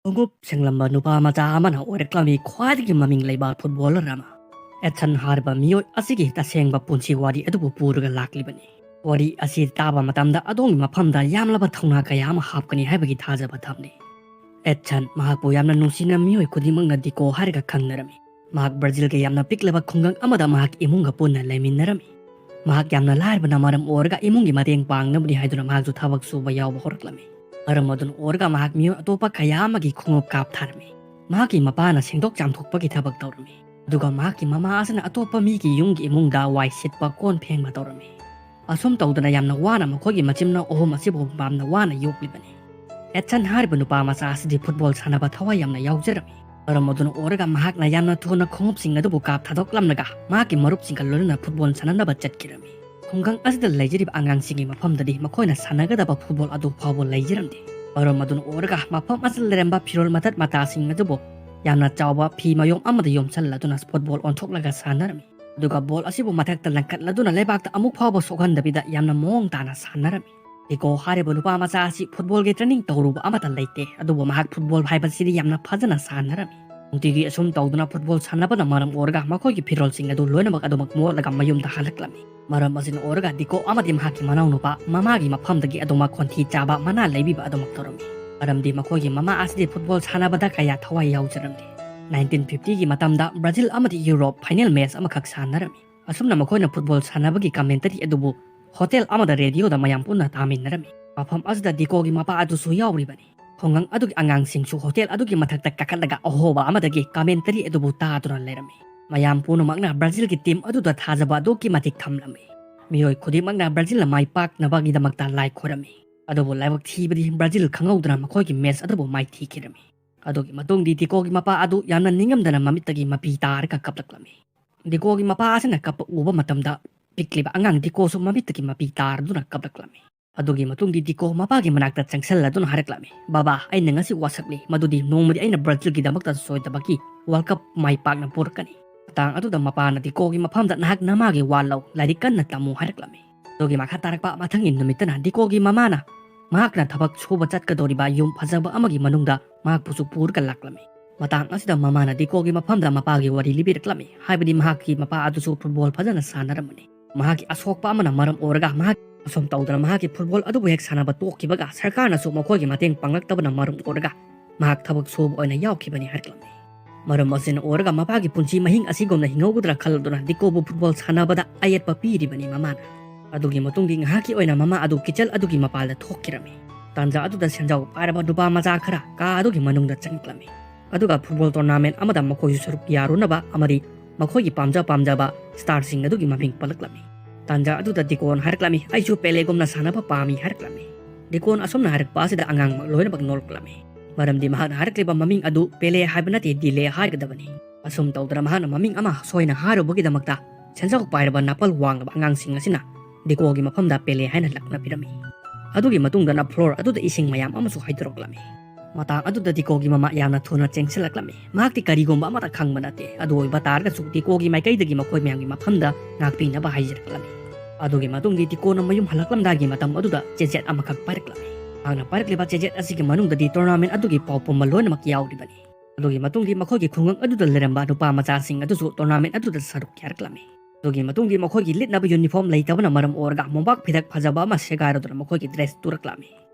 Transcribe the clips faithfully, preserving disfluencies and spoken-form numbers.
ꯈꯣꯡꯎꯞ ꯁꯦꯡꯂꯝꯕ ꯅꯨꯄꯥ ꯃꯆꯥ ꯑꯃꯅ ꯑꯣꯏꯔꯛꯂꯝꯃꯤ ꯈ꯭ꯋꯥꯏꯗꯒꯤ ꯃꯃꯤꯡ ꯂꯩꯕ ꯐꯨꯠꯕꯣꯂꯔ ꯑꯃ꯫ ꯑꯦꯠꯁꯟ ꯍꯥꯏꯔꯤꯕ ꯃꯤꯑꯣꯏ ꯑꯁꯤꯒꯤ ꯇꯁꯦꯡꯕ ꯄꯨꯟꯁꯤ ꯋꯥꯔꯤ ꯑꯗꯨꯕꯨ ꯄꯨꯔꯒ ꯂꯥꯛꯂꯤꯕꯅꯤ꯫ ꯋꯥꯔꯤ ꯑꯁꯤ ꯇꯥꯕ ꯃꯇꯝꯗ ꯑꯗꯣꯝꯒꯤ ꯃꯐꯝꯗ ꯌꯥꯝꯂꯕ ꯊꯧꯅꯥ ꯀꯌꯥ ꯑꯃ ꯍꯥꯞꯀꯅꯤ ꯍꯥꯏꯕꯒꯤ ꯊꯥꯖꯕ ꯊꯝꯂꯤ꯫ ꯑꯦꯠꯁꯟ ꯃꯍꯥꯛꯄꯨ ꯌꯥꯝꯅ ꯅꯨꯡꯁꯤꯅ ꯃꯤꯑꯣꯏ ꯈꯨꯗꯤꯡꯃꯛꯅ ꯗꯤꯀꯣ ꯍꯥꯏꯔꯒ ꯈꯪꯅꯔꯝꯃꯤ꯫ ꯃꯍꯥꯛ ꯕ꯭ꯔꯥꯖꯤꯜꯒꯤ ꯌꯥꯝꯅ ꯄꯤꯛꯂꯕ ꯈꯨꯡꯒꯪ ꯑꯃꯗ ꯃꯍꯥꯛ ꯏꯃꯨꯡꯒ ꯄꯨꯟꯅ ꯂꯩꯃꯤꯟꯅꯔꯝꯃꯤ꯫ ꯃꯍꯥꯛ ꯌꯥꯝꯅ ꯂꯥꯏꯔꯕꯅ ꯃꯔꯝ ꯑꯣꯏꯔꯒ ꯏꯃꯨꯡꯒꯤ ꯃꯇꯦꯡ ꯄꯥꯡꯅꯕꯅꯤ ꯍꯥꯏꯗꯨꯅ ꯃꯍꯥꯛꯁꯨ ꯊꯕꯛ ꯁꯨꯕ ꯌꯥꯎꯕ ꯍꯧꯔꯛꯂꯝꯃꯤ꯫ ꯃꯔꯝ ꯑꯗꯨꯅ ꯑꯣꯏꯔꯒ ꯃꯍꯥꯛ ꯃꯤꯑꯣꯏ ꯑꯇꯣꯞꯄ ꯀꯌꯥ ꯑꯃꯒꯤ ꯈꯣꯡꯎꯞ ꯀꯥꯞꯊꯔꯝꯃꯤ꯫ ꯃꯍꯥꯛꯀꯤ ꯃꯄꯥꯅ ꯁꯦꯡꯗꯣꯛ ꯆꯥꯝꯊꯣꯛꯄꯒꯤ ꯊꯕꯛ ꯇꯧꯔꯝꯃꯤ꯫ ꯑꯗꯨꯒ ꯃꯍꯥꯛꯀꯤ ꯃꯃꯥ ꯑꯁꯤꯅ ꯑꯇꯣꯞꯄ ꯃꯤꯒꯤ ꯌꯨꯝꯒꯤ ꯏꯃꯨꯡꯗ ꯋꯥꯏ ꯁꯤꯠꯄ, ꯀꯣꯟ ꯐꯦꯡꯕ ꯇꯧꯔꯝꯃꯤ꯫ ꯑꯁꯨꯝ ꯇꯧꯗꯅ ꯌꯥꯝꯅ ꯋꯥꯅ ꯃꯈꯣꯏꯒꯤ ꯃꯆꯤꯟ ꯃꯅꯥꯎ ꯑꯍꯨꯝ ꯑꯁꯤꯕꯨ ꯌꯥꯝꯅ ꯋꯥꯅ ꯌꯣꯛꯂꯤꯕꯅꯤ꯫ ꯑꯦꯠꯁꯟ ꯍꯥꯏꯔꯤꯕ ꯅꯨꯄꯥ ꯃꯆꯥ ꯑꯁꯤꯗꯤ ꯐꯨꯠꯕꯣꯜ ꯁꯥꯟꯅꯕ ꯊꯋꯥꯏ ꯌꯥꯝꯅ ꯌꯥꯎꯖꯔꯝꯃꯤ꯫ ꯃꯔꯝ ꯑꯗꯨꯅ ꯑꯣꯏꯔꯒ ꯃꯍꯥꯛꯅ ꯌꯥꯝꯅ ꯊꯨꯅ ꯈꯣꯡꯎꯞꯁꯤꯡ ꯑꯗꯨꯕꯨ ꯀꯥꯞ ꯊꯥꯗꯣꯛꯂꯝꯂꯒ ꯃꯍꯥꯛꯀꯤ ꯃꯔꯨꯞꯁꯤꯡꯒ ꯂꯣꯏꯅꯅ ꯐꯨꯠꯕꯣꯜ ꯁꯥꯟꯅꯅꯕ ꯆꯠꯈꯤꯔꯝꯃꯤ꯫ ꯈꯨꯡꯒꯪ ꯑꯁꯤꯗ ꯂꯩꯖꯔꯤꯕ ꯑꯉꯥꯡꯁꯤꯡꯒꯤ ꯃꯐꯝꯗꯗꯤ ꯃꯈꯣꯏꯅ ꯁꯥꯟꯅꯒꯗꯕ ꯐꯨꯠꯕꯣꯜ ꯑꯗꯨ ꯐꯥꯎꯕ ꯂꯩꯖꯔꯝꯗꯦ꯫ ꯃꯔꯝ ꯑꯗꯨꯅ ꯑꯣꯏꯔꯒ ꯃꯐꯝ ꯑꯁꯤꯗ ꯂꯩꯔꯝꯕ ꯐꯤꯔꯣꯜ ꯃꯇꯠ ꯃꯇꯥꯁꯤꯡ ꯑꯗꯨꯕꯨ ꯌꯥꯝꯅ ꯆꯥꯎꯕ ꯐꯤ ꯃꯌꯣꯝ ꯑꯃꯗ ꯌꯣꯝꯁꯤꯜꯂꯗꯨꯅ ꯐꯨꯠꯕꯣꯜ ꯑꯣꯟꯊꯣꯛꯂꯒ ꯁꯥꯟꯅꯔꯝꯃꯤ꯫ ꯑꯗꯨꯒ ꯕꯣꯜ ꯑꯁꯤꯕꯨ ꯃꯊꯛꯇ ꯂꯪꯈꯠꯂꯗꯨꯅ ꯂꯩꯕꯥꯛꯇ ꯑꯃꯨꯛ ꯐꯥꯎꯕ ꯁꯣꯛꯍꯟꯗꯕꯤꯗ ꯌꯥꯝꯅ ꯃꯑꯣꯡ ꯇꯥꯅ ꯁꯥꯟꯅꯔꯝꯃꯤ꯫ ꯗꯤꯀꯣ ꯍꯥꯏꯔꯤꯕ ꯅꯨꯄꯥ ꯃꯆꯥ ꯑꯁꯤ ꯐꯨꯠꯕꯣꯜꯒꯤ ꯇ꯭ꯔꯦꯅꯤꯡ ꯇꯧꯔꯨꯕ ꯑꯃꯠꯇ ꯂꯩꯇꯦ, ꯑꯗꯨꯕꯨ ꯃꯍꯥꯛ ꯐꯨꯠꯕꯣꯜ ꯍꯥꯏꯕꯁꯤꯗꯤ ꯌꯥꯝꯅ ꯐꯖꯅ ꯁꯥꯟꯅꯔꯝꯃꯤ꯫ ꯅꯨꯡꯇꯤꯒꯤ ꯑꯁꯨꯝ ꯇꯧꯗꯨꯅ ꯐꯨꯠꯕꯣꯜ ꯁꯥꯟꯅꯕꯅ ꯃꯔꯝ ꯑꯣꯏꯔꯒ ꯃꯈꯣꯏꯒꯤ ꯐꯤꯔꯣꯜꯁꯤꯡ ꯑꯗꯨ ꯂꯣꯏꯅꯃꯛ ꯑꯗꯨꯃꯛ ꯃꯣꯠꯂꯒ ꯃꯌꯨꯝꯗ ꯍꯜꯂꯛꯂꯝꯃꯤ꯫ ꯃꯔꯝ ꯑꯁꯤꯅ ꯑꯣꯏꯔꯒ ꯗꯤꯀꯣ ꯑꯃꯗꯤ ꯃꯍꯥꯛꯀꯤ ꯃꯅꯥꯎꯅꯨꯄꯥ ꯃꯃꯥꯒꯤ ꯃꯐꯝꯗꯒꯤ ꯑꯗꯨꯃꯛ ꯈꯣꯟꯊꯤ ꯆꯥꯕ ꯃꯅꯥ ꯂꯩꯕꯤꯕ ꯑꯗꯨꯃꯛ ꯇꯧꯔꯝꯃꯤ꯫ ꯃꯔꯝꯗꯤ ꯃꯈꯣꯏꯒꯤ ꯃꯃꯥ ꯑꯁꯤꯗꯤ ꯐꯨꯠꯕꯣꯜ ꯁꯥꯟꯅꯕꯗ ꯀꯌꯥ ꯊꯋꯥꯏ ꯌꯥꯎꯖꯔꯝꯗꯦ꯫ ꯅꯥꯏꯟꯇꯤꯟ ꯐꯤꯐꯇꯤꯒꯤ ꯃꯇꯝꯗ ꯕ꯭ꯔꯥꯖꯤꯜ ꯑꯃꯗꯤ ꯌꯨꯔꯣꯞ ꯐꯥꯏꯅꯦꯜ ꯃꯦꯆ ꯑꯃꯈꯛ ꯁꯥꯟꯅꯔꯝꯃꯤ꯫ ꯑꯁꯨꯝꯅ ꯃꯈꯣꯏꯅ ꯐꯨꯠꯕꯣꯜ ꯁꯥꯟꯅꯕꯒꯤ ꯀꯃꯦꯟꯇꯔꯤ ꯑꯗꯨꯕꯨ ꯍꯣꯇꯦꯜ ꯑꯃꯗ ꯔꯦꯗꯤꯑꯣꯗ ꯃꯌꯥꯝ ꯄꯨꯟꯅ ꯇꯥꯃꯤꯟꯅꯔꯝꯃꯤ꯫ ꯃꯐꯝ ꯑꯁꯤꯗ ꯗꯤꯀꯣꯒꯤ ꯃꯄꯥ ꯑꯗꯨꯁꯨ ꯌꯥꯎꯔꯤꯕꯅꯤ꯫ ꯈꯨꯡꯒꯪ ꯑꯗꯨꯒꯤ ꯑꯉꯥꯡꯁꯤꯡꯁꯨ ꯍꯣꯇꯦꯜ ꯑꯗꯨꯒꯤ ꯃꯊꯛꯇ ꯀꯥꯈꯠꯂꯒ ꯑꯍꯣꯕ ꯑꯃꯗꯒꯤ ꯀꯃꯦꯟꯇꯔꯤ ꯑꯗꯨꯕꯨ ꯇꯥꯗꯨꯅ ꯂꯩꯔꯝꯃꯤ꯫ ꯃꯌꯥꯝ ꯄꯨꯝꯅꯃꯛꯅ ꯕ꯭ꯔꯥꯖꯤꯜꯒꯤ ꯇꯤꯝ ꯑꯗꯨꯗ ꯊꯥꯖꯕ ꯑꯗꯨꯛꯀꯤ ꯃꯇꯤꯛ ꯊꯝꯂꯝꯃꯤ꯫ ꯃꯤꯑꯣꯏ ꯈꯨꯗꯤꯡꯃꯛꯅ ꯕ꯭ꯔꯥꯖꯤꯜꯅ ꯃꯥꯏ ꯄꯥꯛꯅꯕꯒꯤꯗꯃꯛꯇ ꯂꯥꯏ ꯈꯣꯏꯔꯝꯃꯤ꯫ ꯑꯗꯨꯕꯨ ꯂꯥꯏꯕꯛ ꯊꯤꯕꯗꯤ ꯕ꯭ꯔꯥꯖꯤꯜ ꯈꯪꯍꯧꯗꯅ ꯃꯈꯣꯏꯒꯤ ꯃꯦꯆ ꯑꯗꯨꯕꯨ ꯃꯥꯏꯊꯤꯈꯤꯔꯝꯃꯤ꯫ ꯑꯗꯨꯒꯤ ꯃꯇꯨꯡꯗꯤ ꯗꯤꯀꯣꯒꯤ ꯃꯄꯥ ꯑꯗꯨ ꯌꯥꯝꯅ ꯅꯤꯡꯉꯝꯗꯅ ꯃꯃꯤꯠꯇꯒꯤ ꯃꯄꯤ ꯇꯥꯔꯒ ꯀꯞꯂꯛꯂꯝꯃꯤ꯫ ꯗꯤꯀꯣꯒꯤ ꯃꯄꯥ ꯑꯁꯤꯅ ꯀꯞꯄ ꯎꯕ ꯃꯇꯝꯗ ꯄꯤꯛꯂꯤꯕ ꯑꯉꯥꯡ ꯗꯤꯀꯣꯁꯨ ꯃꯃꯤꯠꯇꯒꯤ ꯃꯄꯤ ꯇꯥꯔꯗꯨꯅ ꯀꯞꯂꯛꯂꯝꯃꯤ꯫ ꯑꯗꯨꯒꯤ ꯃꯇꯨꯡꯗꯤ ꯗꯤꯀꯣ ꯃꯄꯥꯒꯤ ꯃꯅꯥꯛꯇ ꯆꯪꯁꯤꯜꯂꯗꯨꯅ ꯍꯥꯏꯔꯛꯂꯝꯃꯤ, "ꯕꯕꯥ, ꯑꯩꯅ ꯉꯁꯤ ꯋꯥꯁꯛꯂꯤ ꯃꯗꯨꯗꯤ ꯅꯣꯡꯃꯗꯤ ꯑꯩꯅ ꯕ꯭ꯔꯥꯖꯤꯜꯒꯤꯗꯃꯛꯇ ꯁꯣꯏꯗꯕꯒꯤ ꯋꯥꯔꯜ ꯀꯞ ꯃꯥꯏ ꯄꯥꯛꯅ ꯄꯨꯔꯛꯀꯅꯤ꯫" ꯃꯇꯥꯡ ꯑꯗꯨꯗ ꯃꯄꯥꯅ ꯗꯤꯀꯣꯒꯤ ꯃꯐꯝꯗ, "ꯅꯍꯥꯛ ꯅꯃꯥꯒꯤ ꯋꯥ ꯂꯧ, ꯂꯥꯏꯔꯤꯛ ꯀꯟꯅ ꯇꯝꯃꯨ" ꯍꯥꯏꯔꯛꯂꯝꯃꯤ꯫ ꯑꯗꯨꯒꯤ ꯃꯈꯥ ꯇꯥꯔꯛꯄ ꯃꯊꯪꯒꯤ ꯅꯨꯃꯤꯠꯇꯅ ꯗꯤꯀꯣꯒꯤ ꯃꯃꯥꯅ ꯃꯍꯥꯛꯅ ꯊꯕꯛ ꯁꯨꯕ ꯆꯠꯀꯗꯧꯔꯤꯕ ꯌꯨꯝ ꯐꯖꯕ ꯑꯃꯒꯤ ꯃꯅꯨꯡꯗ ꯃꯍꯥꯛꯄꯨꯁꯨ ꯄꯨꯔꯒ ꯂꯥꯛꯂꯝꯃꯤ꯫ ꯃꯇꯥꯡ ꯑꯁꯤꯗ ꯃꯃꯥꯅ ꯗꯤꯀꯣꯒꯤ ꯃꯐꯝꯗ ꯃꯄꯥꯒꯤ ꯋꯥꯔꯤ ꯂꯤꯕꯤꯔꯛꯂꯝꯃꯤ, ꯍꯥꯏꯕꯗꯤ ꯃꯍꯥꯛꯀꯤ ꯃꯄꯥ ꯑꯗꯨꯁꯨ ꯐꯨꯠꯕꯣꯜ ꯐꯖꯅ ꯁꯥꯟꯅꯔꯝꯕꯅꯤ꯫ ꯃꯍꯥꯛꯀꯤ ꯑꯁꯣꯛꯄ ꯑꯃꯅ ꯃꯔꯝ ꯑꯣꯏꯔꯒ ꯃꯍꯥꯛ ꯑꯁꯨꯝ ꯇꯧꯗꯅ ꯃꯍꯥꯛꯀꯤ ꯐꯨꯠꯕꯣꯜ ꯑꯗꯨꯕꯨ ꯍꯦꯛ ꯁꯥꯟꯅꯕ ꯇꯣꯛꯈꯤꯕꯒ ꯁꯔꯀꯥꯔꯅꯁꯨ ꯃꯈꯣꯏꯒꯤ ꯃꯇꯦꯡ ꯄꯥꯡꯂꯛꯇꯕꯅ ꯃꯔꯝ ꯑꯣꯏꯔꯒ ꯃꯍꯥꯛ ꯊꯕꯛ ꯁꯨꯕ ꯑꯣꯏꯅ ꯌꯥꯎꯈꯤꯕꯅꯤ ꯍꯥꯏꯔꯛꯂꯝꯃꯤ꯫ ꯃꯔꯝ ꯑꯁꯤꯅ ꯑꯣꯏꯔꯒ ꯃꯄꯥꯒꯤ ꯄꯨꯟꯁꯤ ꯃꯍꯤꯡ ꯑꯁꯤꯒꯨꯝꯅ ꯍꯤꯡꯍꯧꯒꯗ꯭ꯔꯥ ꯈꯜꯂꯗꯨꯅ ꯗꯤꯀꯣꯕꯨ ꯐꯨꯠꯕꯣꯜ ꯁꯥꯟꯅꯕꯗ ꯑꯌꯦꯠꯄ ꯄꯤꯔꯤꯕꯅꯤ ꯃꯃꯥꯅ꯫ ꯑꯗꯨꯒꯤ ꯃꯇꯨꯡꯗꯤ ꯉꯥꯏꯍꯥꯛꯀꯤ ꯑꯣꯏꯅ ꯃꯃꯥ ꯑꯗꯨ ꯀꯤꯆꯟ ꯑꯗꯨꯒꯤ ꯃꯄꯥꯟꯗ ꯊꯣꯛꯈꯤꯔꯝꯃꯤ꯫ ꯇꯥꯟꯖꯥ ꯑꯗꯨꯗ ꯁꯦꯟꯖꯥꯎ ꯄꯥꯏꯔꯕ ꯅꯨꯄꯥ ꯃꯆꯥ ꯈꯔ ꯀꯥ ꯑꯗꯨꯒꯤ ꯃꯅꯨꯡꯗ ꯆꯪꯂꯛꯂꯝꯃꯤ꯫ ꯑꯗꯨꯒ ꯐꯨꯠꯕꯣꯜ ꯇꯣꯔꯅꯥꯃꯦꯟ ꯑꯃꯗ ꯃꯈꯣꯏꯁꯨ ꯁꯔꯨꯛ ꯌꯥꯔꯨꯅꯕ ꯑꯃꯗꯤ ꯃꯈꯣꯏꯒꯤ ꯄꯥꯝꯖ ꯄꯥꯝꯖꯕ ꯁ꯭ꯇꯥꯔꯁꯤꯡ ꯑꯗꯨꯒꯤ ꯃꯃꯤꯡ ꯄꯜꯂꯛꯂꯝꯃꯤ꯫ ꯇꯥꯟꯖꯥ ꯑꯗꯨꯗ ꯗꯤꯀꯣꯟ ꯍꯥꯏꯔꯛꯂꯝꯃꯤ, "ꯑꯩꯁꯨ ꯄꯦꯂꯦꯒꯨꯝꯅ ꯁꯥꯟꯅꯕ ꯄꯥꯝꯃꯤ" ꯍꯥꯏꯔꯛꯂꯝꯃꯤ꯫ ꯗꯤꯀꯣꯟ ꯑꯁꯨꯝꯅ ꯍꯥꯏꯔꯛꯄ ꯑꯁꯤꯗ ꯑꯉꯥꯡꯃꯛ ꯂꯣꯏꯅꯃꯛ ꯅꯣꯛꯂꯛꯂꯝꯃꯤ꯫ ꯃꯔꯝꯗꯤ ꯃꯍꯥꯛꯅ ꯍꯥꯏꯔꯛꯂꯤꯕ ꯃꯃꯤꯡ ꯑꯗꯨ ꯄꯦꯂꯦ ꯍꯥꯏꯕ ꯅꯠꯇꯦ, ꯗꯤꯂꯦ ꯍꯥꯏꯒꯗꯕꯅꯤ꯫ ꯑꯁꯨꯝ ꯇꯧꯗꯅ ꯃꯍꯥꯛꯅ ꯃꯃꯤꯡ ꯑꯃ ꯁꯣꯏꯅ ꯍꯥꯏꯔꯨꯕꯒꯤꯗꯃꯛꯇ ꯁꯦꯟꯖꯥꯎ ꯄꯥꯏꯔꯕ ꯅꯥꯄꯜ ꯋꯥꯡꯂꯕ ꯑꯉꯥꯡꯁꯤꯡ ꯑꯁꯤꯅ ꯗꯤꯀꯣꯒꯤ ꯃꯐꯝꯗ ꯄꯦꯂꯦ ꯍꯥꯏꯅ ꯂꯛꯅꯕꯤꯔꯝꯃꯤ꯫ ꯑꯗꯨꯒꯤ ꯃꯇꯨꯡꯗꯅ ꯐ꯭ꯂꯣꯔ ꯑꯗꯨꯗ ꯏꯁꯤꯡ ꯃꯌꯥꯝ ꯑꯃꯁꯨ ꯍꯩꯗꯣꯔꯛꯂꯝꯃꯤ꯫ ꯃꯇꯥꯡ ꯑꯗꯨꯗ ꯗꯤꯀꯣꯒꯤ ꯃꯃꯥ ꯌꯥꯝꯅ ꯊꯨꯅ ꯆꯦꯟꯁꯤꯜꯂꯛꯂꯝꯃꯤ꯫ ꯃꯍꯥꯛꯇꯤ ꯀꯔꯤꯒꯨꯝꯕ ꯑꯃꯠꯇ ꯈꯪꯕ ꯅꯠꯇꯦ꯫ ꯑꯗꯨ ꯑꯣꯏꯕ ꯇꯥꯔꯒꯁꯨ ꯗꯤꯀꯣꯒꯤ ꯃꯥꯏꯀꯩꯗꯒꯤ ꯃꯈꯣꯏ ꯃꯌꯥꯝꯒꯤ ꯃꯐꯝꯗ ꯉꯥꯛꯄꯤꯅꯕ ꯍꯥꯏꯖꯔꯛꯂꯝꯃꯤ꯫ ꯑꯗꯨꯒꯤ ꯃꯇꯨꯡꯗꯤ ꯗꯤꯀꯣꯅ ꯃꯌꯨꯝ ꯍꯜꯂꯛꯂꯝꯗꯥꯏꯒꯤ ꯃꯇꯝ ꯑꯗꯨꯗ ꯆꯦꯆꯦꯠ ꯑꯃꯈꯛ ꯄꯥꯏꯔꯛꯂꯝꯃꯤ꯫ ꯃꯍꯥꯛꯅ ꯄꯥꯏꯔꯛꯂꯤꯕ ꯆꯦꯆꯦꯠ ꯑꯁꯤꯒꯤ ꯃꯅꯨꯡꯗꯗꯤ ꯇꯣꯔꯅꯥꯃꯦꯟ ꯑꯗꯨꯒꯤ ꯄꯥꯎ ꯄꯨꯝꯕ ꯂꯣꯏꯅꯃꯛ ꯌꯥꯎꯔꯤꯕꯅꯤ꯫ ꯑꯗꯨꯒꯤ ꯃꯇꯨꯡꯗꯤ ꯃꯈꯣꯏꯒꯤ ꯈꯨꯡꯒꯪ ꯑꯗꯨꯗ ꯂꯩꯔꯝꯕ ꯅꯨꯄꯥ ꯃꯆꯥꯁꯤꯡ ꯑꯗꯨꯁꯨ ꯇꯣꯔꯅꯥꯃꯦꯟ ꯑꯗꯨꯗ ꯁꯔꯨꯛ ꯌꯥꯔꯛꯂꯝꯃꯤ꯫ ꯑꯗꯨꯒꯤ ꯃꯇꯨꯡꯗꯤ ꯃꯈꯣꯏꯒꯤ ꯂꯤꯠꯅꯕ ꯌꯨꯅꯤꯐꯣꯔꯝ ꯂꯩꯇꯕꯅ ꯃꯔꯝ ꯑꯣꯏꯔꯒ ꯃꯣꯝꯄꯥꯛ ꯐꯤꯗꯛ ꯐꯖꯕ ꯑꯃ ꯁꯦꯒꯥꯏꯔꯗꯨꯅ ꯃꯈꯣꯏꯒꯤ ꯗ꯭ꯔꯦꯁ ꯇꯨꯔꯛꯂꯝꯃꯤ꯫